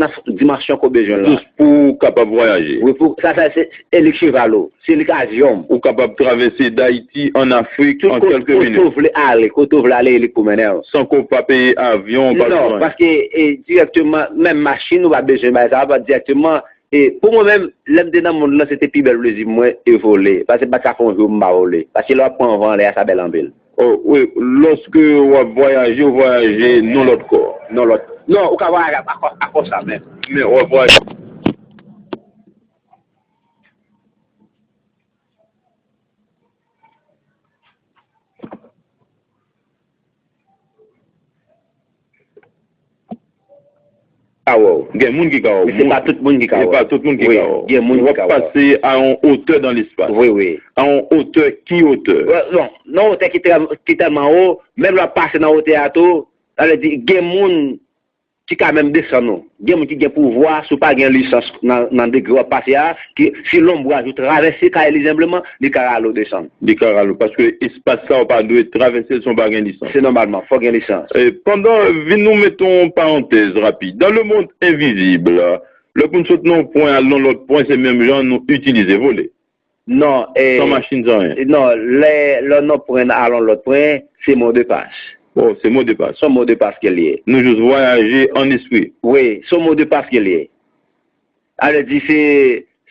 nan dimansyon ke w bezwen l la. Jis pou w kapab vwayaje. Wi, pou, sa, sa, se, se li k cheval ou, se li k avyon m. Ou kapab travèse Dayiti an Afrik an kèlke minit. Tout kote w vle ale, kote w vle ale, e li k pou mennen w. San ke w pa peye avyon, pa... Non, paske, e, dirèkteman, menm machin, ou pa bezwen bay sa, pa dirèkteman. E pou mwen menm, lè m te nan mond lan, se te pi bèl plezi mwen, e vole. Paske m pa t ka fè yon jou m pa vole. Paske lè w ap pran van anlè a, sa bèl anpil. Oh, wi, lòske w ap vwayaje, w vwayaje nan lòt kò. Nan lòt. Non, ou ka vwayaje a kò, a kò sa menm. Men w ap vwayaje. Ka wè w. Gen moun ki ka wè w. Men se pa tout moun ki ka wè w. Se pa tout moun ki ka wè w. Wi, gen moun ki ka wè w. W ap pase a yon otè dans l'espace. Wi, wi. A yon otè, ki otè? Bon, nan otè ki tè-, ki tèlman wo, menm lè w ap pase nan otè a tou, sa vle di, gen moun ki ka menm desann ou. Gen moun ki gen pouvwa, si w pa gen lisans nan, nan degre w ap pase a, ki, si lonbraj ou travèse kay li senpleman, li ka rale w desann. Li ka rale w, paske espas sa w pa dwe travèse l san w pa gen lisans. Se nòmalman, fò w gen lisans. E pandan, vin nou met yon parantèz rapid. Dans le monde invisible, lè pou n sot nan yon pwen al nan lòt pwen, se menm jan nou itilize vole. Non, e, san machin, san anyen. Non, lè, lè w nan pwen al yon lòt pwen, se mo de pas. Oh, se mo de pas. Se yon mo de pas ke l ye. Nou jis vwayaje an espri. Wi, se yon mo de pas ke l ye. Sa vle di, se,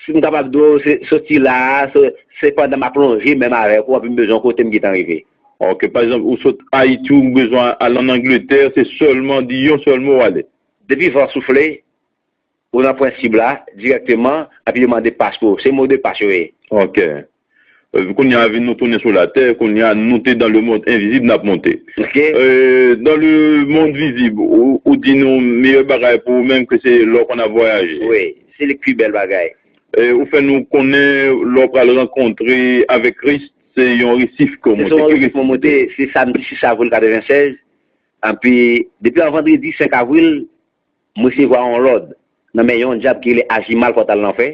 si m kapab di w, se soti la a, se, se pandan m ap lonje menm avèk ou, anpi m bezwen w kote m gentan rive. Ok, pa egzanp, ou sot Ayiti, ou bezwen al ann Angletè, se sèlman di yon sèl mo, w ale. Depi van soufle, ou nan pwen sib la, dirèkteman, epi yo mande paspò. Se mo de pas yo ye. Ok. Euh, kounye a, vin nou tounen sou latè, kounye a, nou te dans le monde invisible, n ap monte. Ok. Euh, dans le monde visible, ou, ou di nou meyè bagay pou ou menm ke se lè w konn ap vwayaje. Wi, se li k pi bèl bagay. Euh, ou fè nou konnen lè w pral rankontre avèk Kris, se yon resif ke w monte. Se yon resif mwen monte, se samdi sis avril katrevennsèz. Epi, depi yon vandredi senk avril, mwen resevwa yon lòd nan men yon dyab ki rele Ajimal Fòtal Lanfè,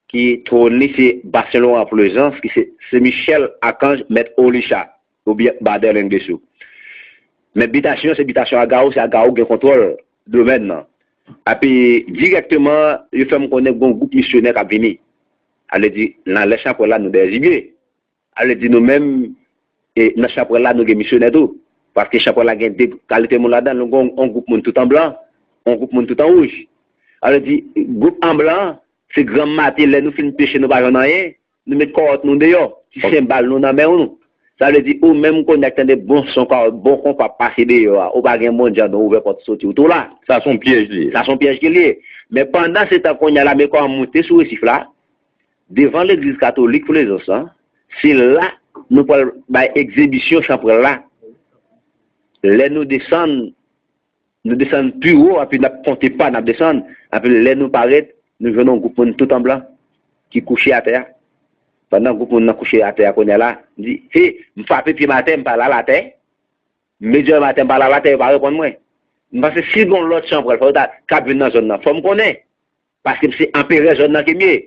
ki twòn li se Basen Loran Plezans, ki se, se Michel Archange Maître Olisha, oubyen Baden Lendesou. Men bitasyon, se bitasyon Agawou, se Agawou gen kontwòl domèn nan. Epi, dirèkteman, yo fè m konnen gon gwoup misyonè k ap vini. Sa vle di, nan lè chanpwèl la, nou dèyè zibye. Sa vle di nou menm, e, nan chanpwèl la, nou gen misyonè tou. Paske chanpwèl la gen de kalite moun ladan l. Nou gen yon, yon gwoup moun tout an blan, yon gwoup moun tout an wouj. Sa vle di, gwoup an blan, se granm maten, lè nou fin peche, nou pa jwenn anyen, nou met kawòt nou deyò, ti senbal nou nan men nou. Sa vle di, ou menm kounye a k tande bon son, kawòt, bon konpa ap pase deyò a, ou pa gen Bondye andan w, ouvè pòt soti, ou tou la. Sa se yon pyèj li ye. Sa se yon pyèj ke li ye. Men pandan se tan kounye a la, men kòman moute sou resif la, devan legliz katolik Plezans lan, se la nou pral bay egzibisyon chanpwèl la. Lè nou desann, nou desann pi wo, epi n ap konte pa, n ap desann, epi lè nou parèt, nou jwenn yon gwoup moun tout an blan ki kouche atè a. Pandan gwoup moun nan kouche atè a kounye a la, m di, he, m frape pye m atè, m pale al atè. M met djòlè m atè, m pale al atè, yo pa reponn mwen. M panse si gon lòt chanpwèl, fò yo ta, k ap vin nan zòn nan, fò m konnen. Paske m se anperè zòn nan ke m ye.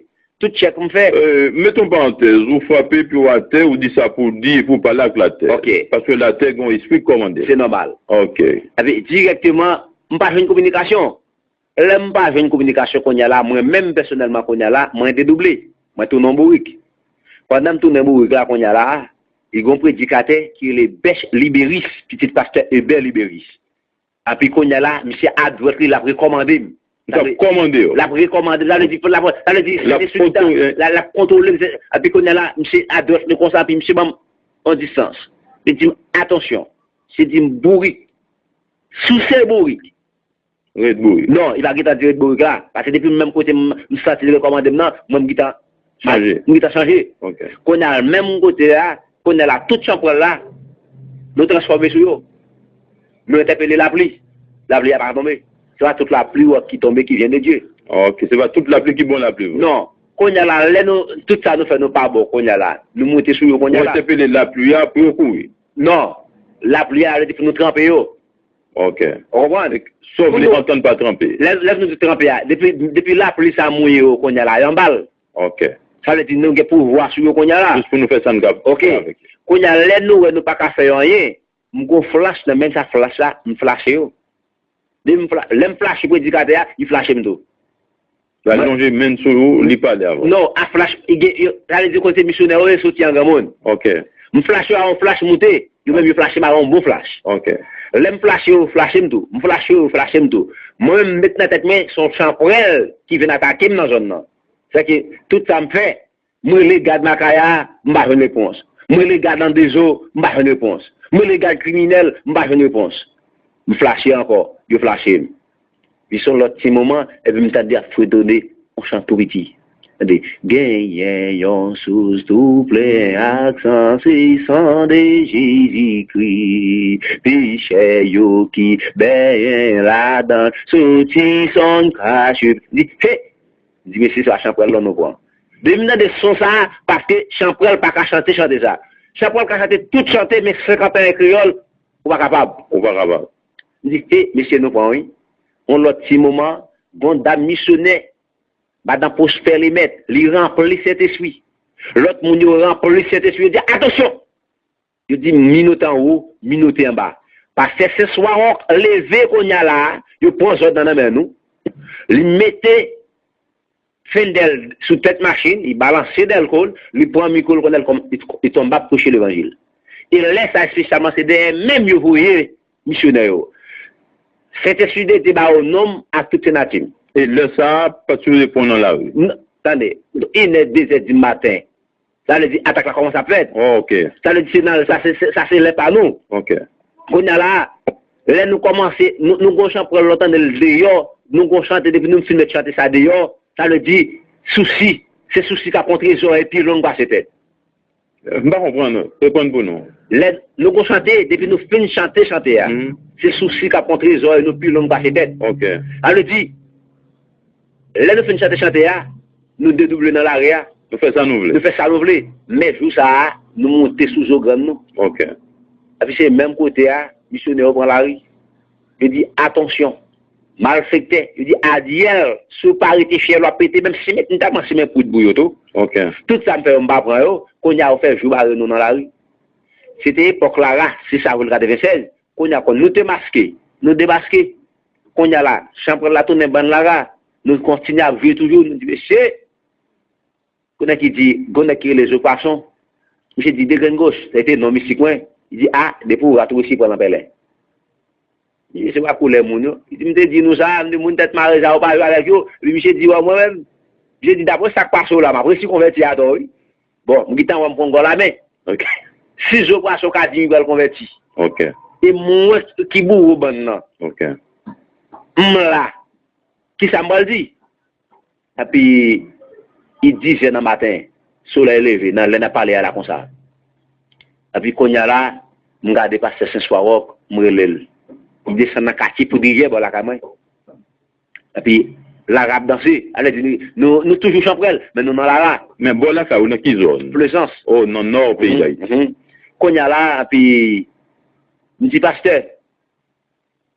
Tout tchèk m fè. Euh, mete yon parantèz, ou frape pye w atè, ou di sa pou w di, epi w pale ak latè. Ok. Paske latè gen yon espri k kòmande l. Se nòmal. Ok. Epi, dirèkteman, m pa jwenn kominikasyon. Lè m pa jwenn kominikasyon kounye a la, mwen menm pèsonèlman kounye a la, mwen dedouble. Mwen tounen yon bourik. Pandan m tounen bourik la kounye a la, li gen yon predikatè ki rele Bèch Liberis, pitit pastè Ebè Liberis. Epi kounye a la, misye adwèt li, l ap rekòmande m. L ap kòmande w. L ap rekòmande m, sa vle di, l ap, sa vle di, l ap kontwole m. Epi kounye a la, misye adwèt li konsa, epi misye ban m yon distans. Li di m, atansyon, se di m bourik. Souse bourik. Red bourik. Non, li pa gentan di red bourik la. Paske depi menm kote m, m santi li rekòmande m nan, mwen m gentan chanje. M gentan chanje. Ok. Kounye a, menm kote a, kounye a la, tout chanpwèl la, nou transfòme sou yo. Nou entèpele lapli. Lapli a pa tonbe. Se pa tout lapli ou wè ki tonbe ki vyen de Dye. Ok, se pa tout lapli ki bon lapli vre. Non. Kounye a la, lè nou, tout sa nou fè, nou pa bon kounye a la. Nou moute sou yo kounye a la. Ou entèpele lapli a pou yo kouri. Non. Lapli a, li di pou nou tranpe yo. Ok. Ou konprann? Sa w vle antann pa tranpe. Lè, lè nou di tranpe a, depi, depi lapli sa mouye yo kounye a la, y anba l. Ok. Sa vle di nou gen pouvwa sou yo kounye a la. Jis pou nou fè sa n ka fè avèk yo. Ok. Kounye a, lè nou wè nou pa ka fè yo anyen, m gon flach nan men m, sa flach la, m flache yo. Depi m fla-, lè m flache predikatè a, li flache m tou. L al lonje men l sou ou, li pale avè w. Non, a flach, li gen, yo, sa vle di kote missionnaire yo ye soti an granmoun. Ok. M flache yo a yon flach moute, yo menm yo flache m a yon bon flach. Ok. Lè m flache yo, yo flache m tou. M flache yo, yo flache m tou. Mwen menm, m met nan tèt mwen, se yon chanpwèl ki vin atake m nan zòn nan. Sèke tout sa m fè, m rele gad Makaya, m pa jwenn repons. M rele gad Andezo, m pa jwenn repons. M rele gad kriminèl, m pa jwenn repons. M flache ankò, yo flache m. Pi se yon lòt ti moman, epi m tande y ap fredone yon chan tou piti. Tande, genyen yon sous tou plen ak san, se san de Jezikri. Pechè yo ki benyen ladan l, soti san kache. Di, he! Di, mesye, se pa chanpwèl non nou pran. Depi m tande son sa a, paske chanpwèl pa ka chante chante sa. Chanpwèl ka chante tout chante, men senkantayen kreyòl, ou pa kapab. Ou pa kapab. M di, he, mesye, nou pran, wi. Yon lòt ti moman, gon dam misyonè, madan Prosper Lemèt, li ranpli Sentespri. Lòt moun yo ranpli Sentespri, yo di, atansyon! Yo di, minote anwo, minote anba. Pastè Senswa Wonk leve kounye a la a, yo pran zòd nan nan men nou. Li mete fendèl sou tèt machin, li balanse dèlko l, li pran mikwo l, kounye a l kòm-, li, li tonbe ap preche levanjil. E lè sa a espesyalman, se dèyè menm yo voye misyonè yo. Sentespri de Dye ba yo nonm ak tout senati m. E lè sa a, pa t sipoze pran nan lari. N-, tande, inè, dezè di maten, Sa vle di atak la kòmanse ap fèt. Oh, ok. Sa vle di se nan sa se, se- sa se lè pa nou. Ok. Kounye a la, lè nou kòmanse, nou, nou gon chanpwèl lòt ane l deyò, nou gon chante depi nou fin met chante sa deyò, sa vle di sousi, se sousi k ap pran trezò e pi long pase tèt. M pa konprann, reponn pou nou. Lè nou gon chante, depi nou fin chante chante a, Mhm. se sousi k ap pran trezò e nou pi long pase tèt. Ok. Sa vle di, lè nou fin chante chante a, nou dedouble nan lari a. Nou fè sa nou vle. Nou fè sa nou vle. Men jou sa a, nou monte sou zo grann nou. Ok. Epi se menm kote a, misyonè yo pran lari. Yo di, atansyon, malfektè. Yo di, adyèl, si w pa rete fyèl w ap pete, menm simen, m ta pran simen poud pou yo tou. Ok. Tout sa m fè yo, m pa pran yo. Kounye a, yo fè jou bare nou nan lari. Se te epòk Lara, sis avril katrevennsèz. Kounye a, kon nou te maske, nou demaske. Kounye a la, chanpwèl la tounen bann Lara. Nou kontinye ap jwe toujou. Nou di, mesye, gon nèg ki di, gon nèg ki rele Zo Pwason. Misye di, de grenn goch, sa te non mistik mwen. Li di, a, depi w rat ou resi pran nan pèlen. Li di, se pa koulè moun yo. Li di, m te di nou sa, m di moun tèt mare sa, ou pa jwe avèk yo. Epi misye di, wè mwen menm. Misye di, dapre sa k pase w la, m ap resi konvèti atò, wi. Bon, m gentan wè m pran gòl a men. Ok. Si Zo Pwason ka di m li pral konvèti. Ok. E mwen ki bouro bann nan. Ok. M la. Kisa m pral di? Epi, li dizè nan maten, solèy leve, nan lè n ap pale a la konsa. Epi, kounye a la, m gade pastè Senswa Wòk, m rele l. Li desann nan katye Poudrivyè, bò lakay mwen. Epi, Lara ap danse. Ale di, nou, nou, nou toujou Chanpwèl, men nou nan Lara. Men bò lakay ou nan ki zòn? Plezans. Oh, nan nò peyi Dayiti. Mhm. Kounye a la, epi, m di, pastè,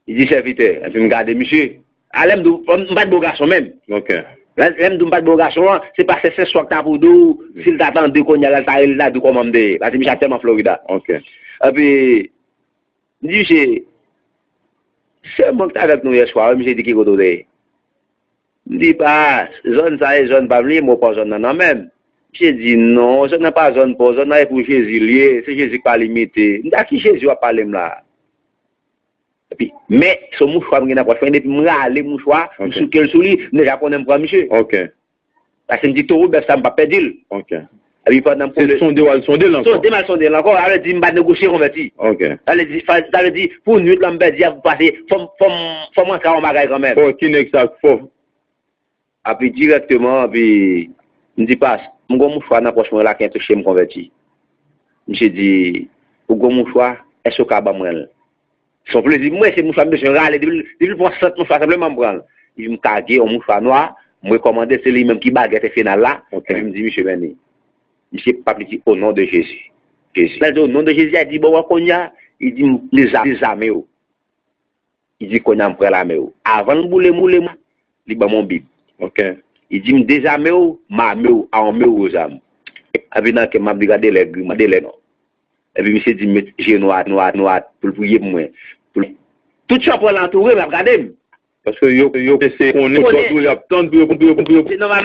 li di sèvitè, epi m gade misye. A lè m di w, m pa t bo gason menm. Ok. Lè, lè m di w m pa t bo gason an, se pastè Senswa k ta pou di w, si l ta tande kounye a la, l ta rele, l ta di w kòman m te ye. Paske misye aktyèlman Florida. Ok. Epi, m di misye, se mwen k t avèk nou yèswa, wi, misye di ki kote w te ye. M di pa, zòn sa e zòn pa m li, mwen pran zòn nan nan men m. Misye di non, zòn nan pa zòn pa w, zòn nan e pou Jezi l ye, se Jezi k pa limite. M di a ki Jezi w ap pale m la? Epi, men, se yon mouchwa m gen nan pòch mwen, depi m rale mouchwa, m Ok. souke l sou li, m deja konnen m pran misye. Ok. Paske m di towo bèf sa m p ap pèdi l. Ok. Epi pandan m Se pwole- sonde w al sonde l ankò. Sonde m al sonde l ankò, sa vle di m pa negosye konvèti. Ok. Sa vle di, fa- sa vle di, pou nwit lan m pèdi a, pou pase, fò m, fò m, fò m rantre a yon bagay kanmenm. Fò ki nèg sa fò. Epi dirèkteman, epi m di pas, m gon mouchwa nan pòch mwen la ki entouche m konvèti. Misye di, ou gon mouchwa, èske w ka ban mwen l? Se yon plezi pou mwen, se mouchwa m bezwen rale. Depi l, depi l pran sant mouchwa, senpleman m pran l. Li di m ka gen yon mouchwa nwa, m rekòmande l, se li menm ki bagèt enfenal la. Ok. Epi m di misye, men ni. Misye p ap li di, o non de Jezi. Jezi. Lè l di, o non de Jezi, a di, bon, wè kounye a, li di m, deza- dezame w. Li di, kounye a m pral ame w. Avan l boule m, boule m, li ban m yon Bib. Ok. Li di m, dezame w, m ame w, arme w aux armes. Epi nan kè m ap di, gade lè gri, gade lè non. Epi misye di m met je nwa, nwa, nwa pou l priye pou mwen. Pou l- Tout chanpwèl la antoure m, y ap gade m. Paske yo, yo se konnen Konnen. Zòt yo, y ap tann pou yo, pou yo, pou yo. Se nòmal.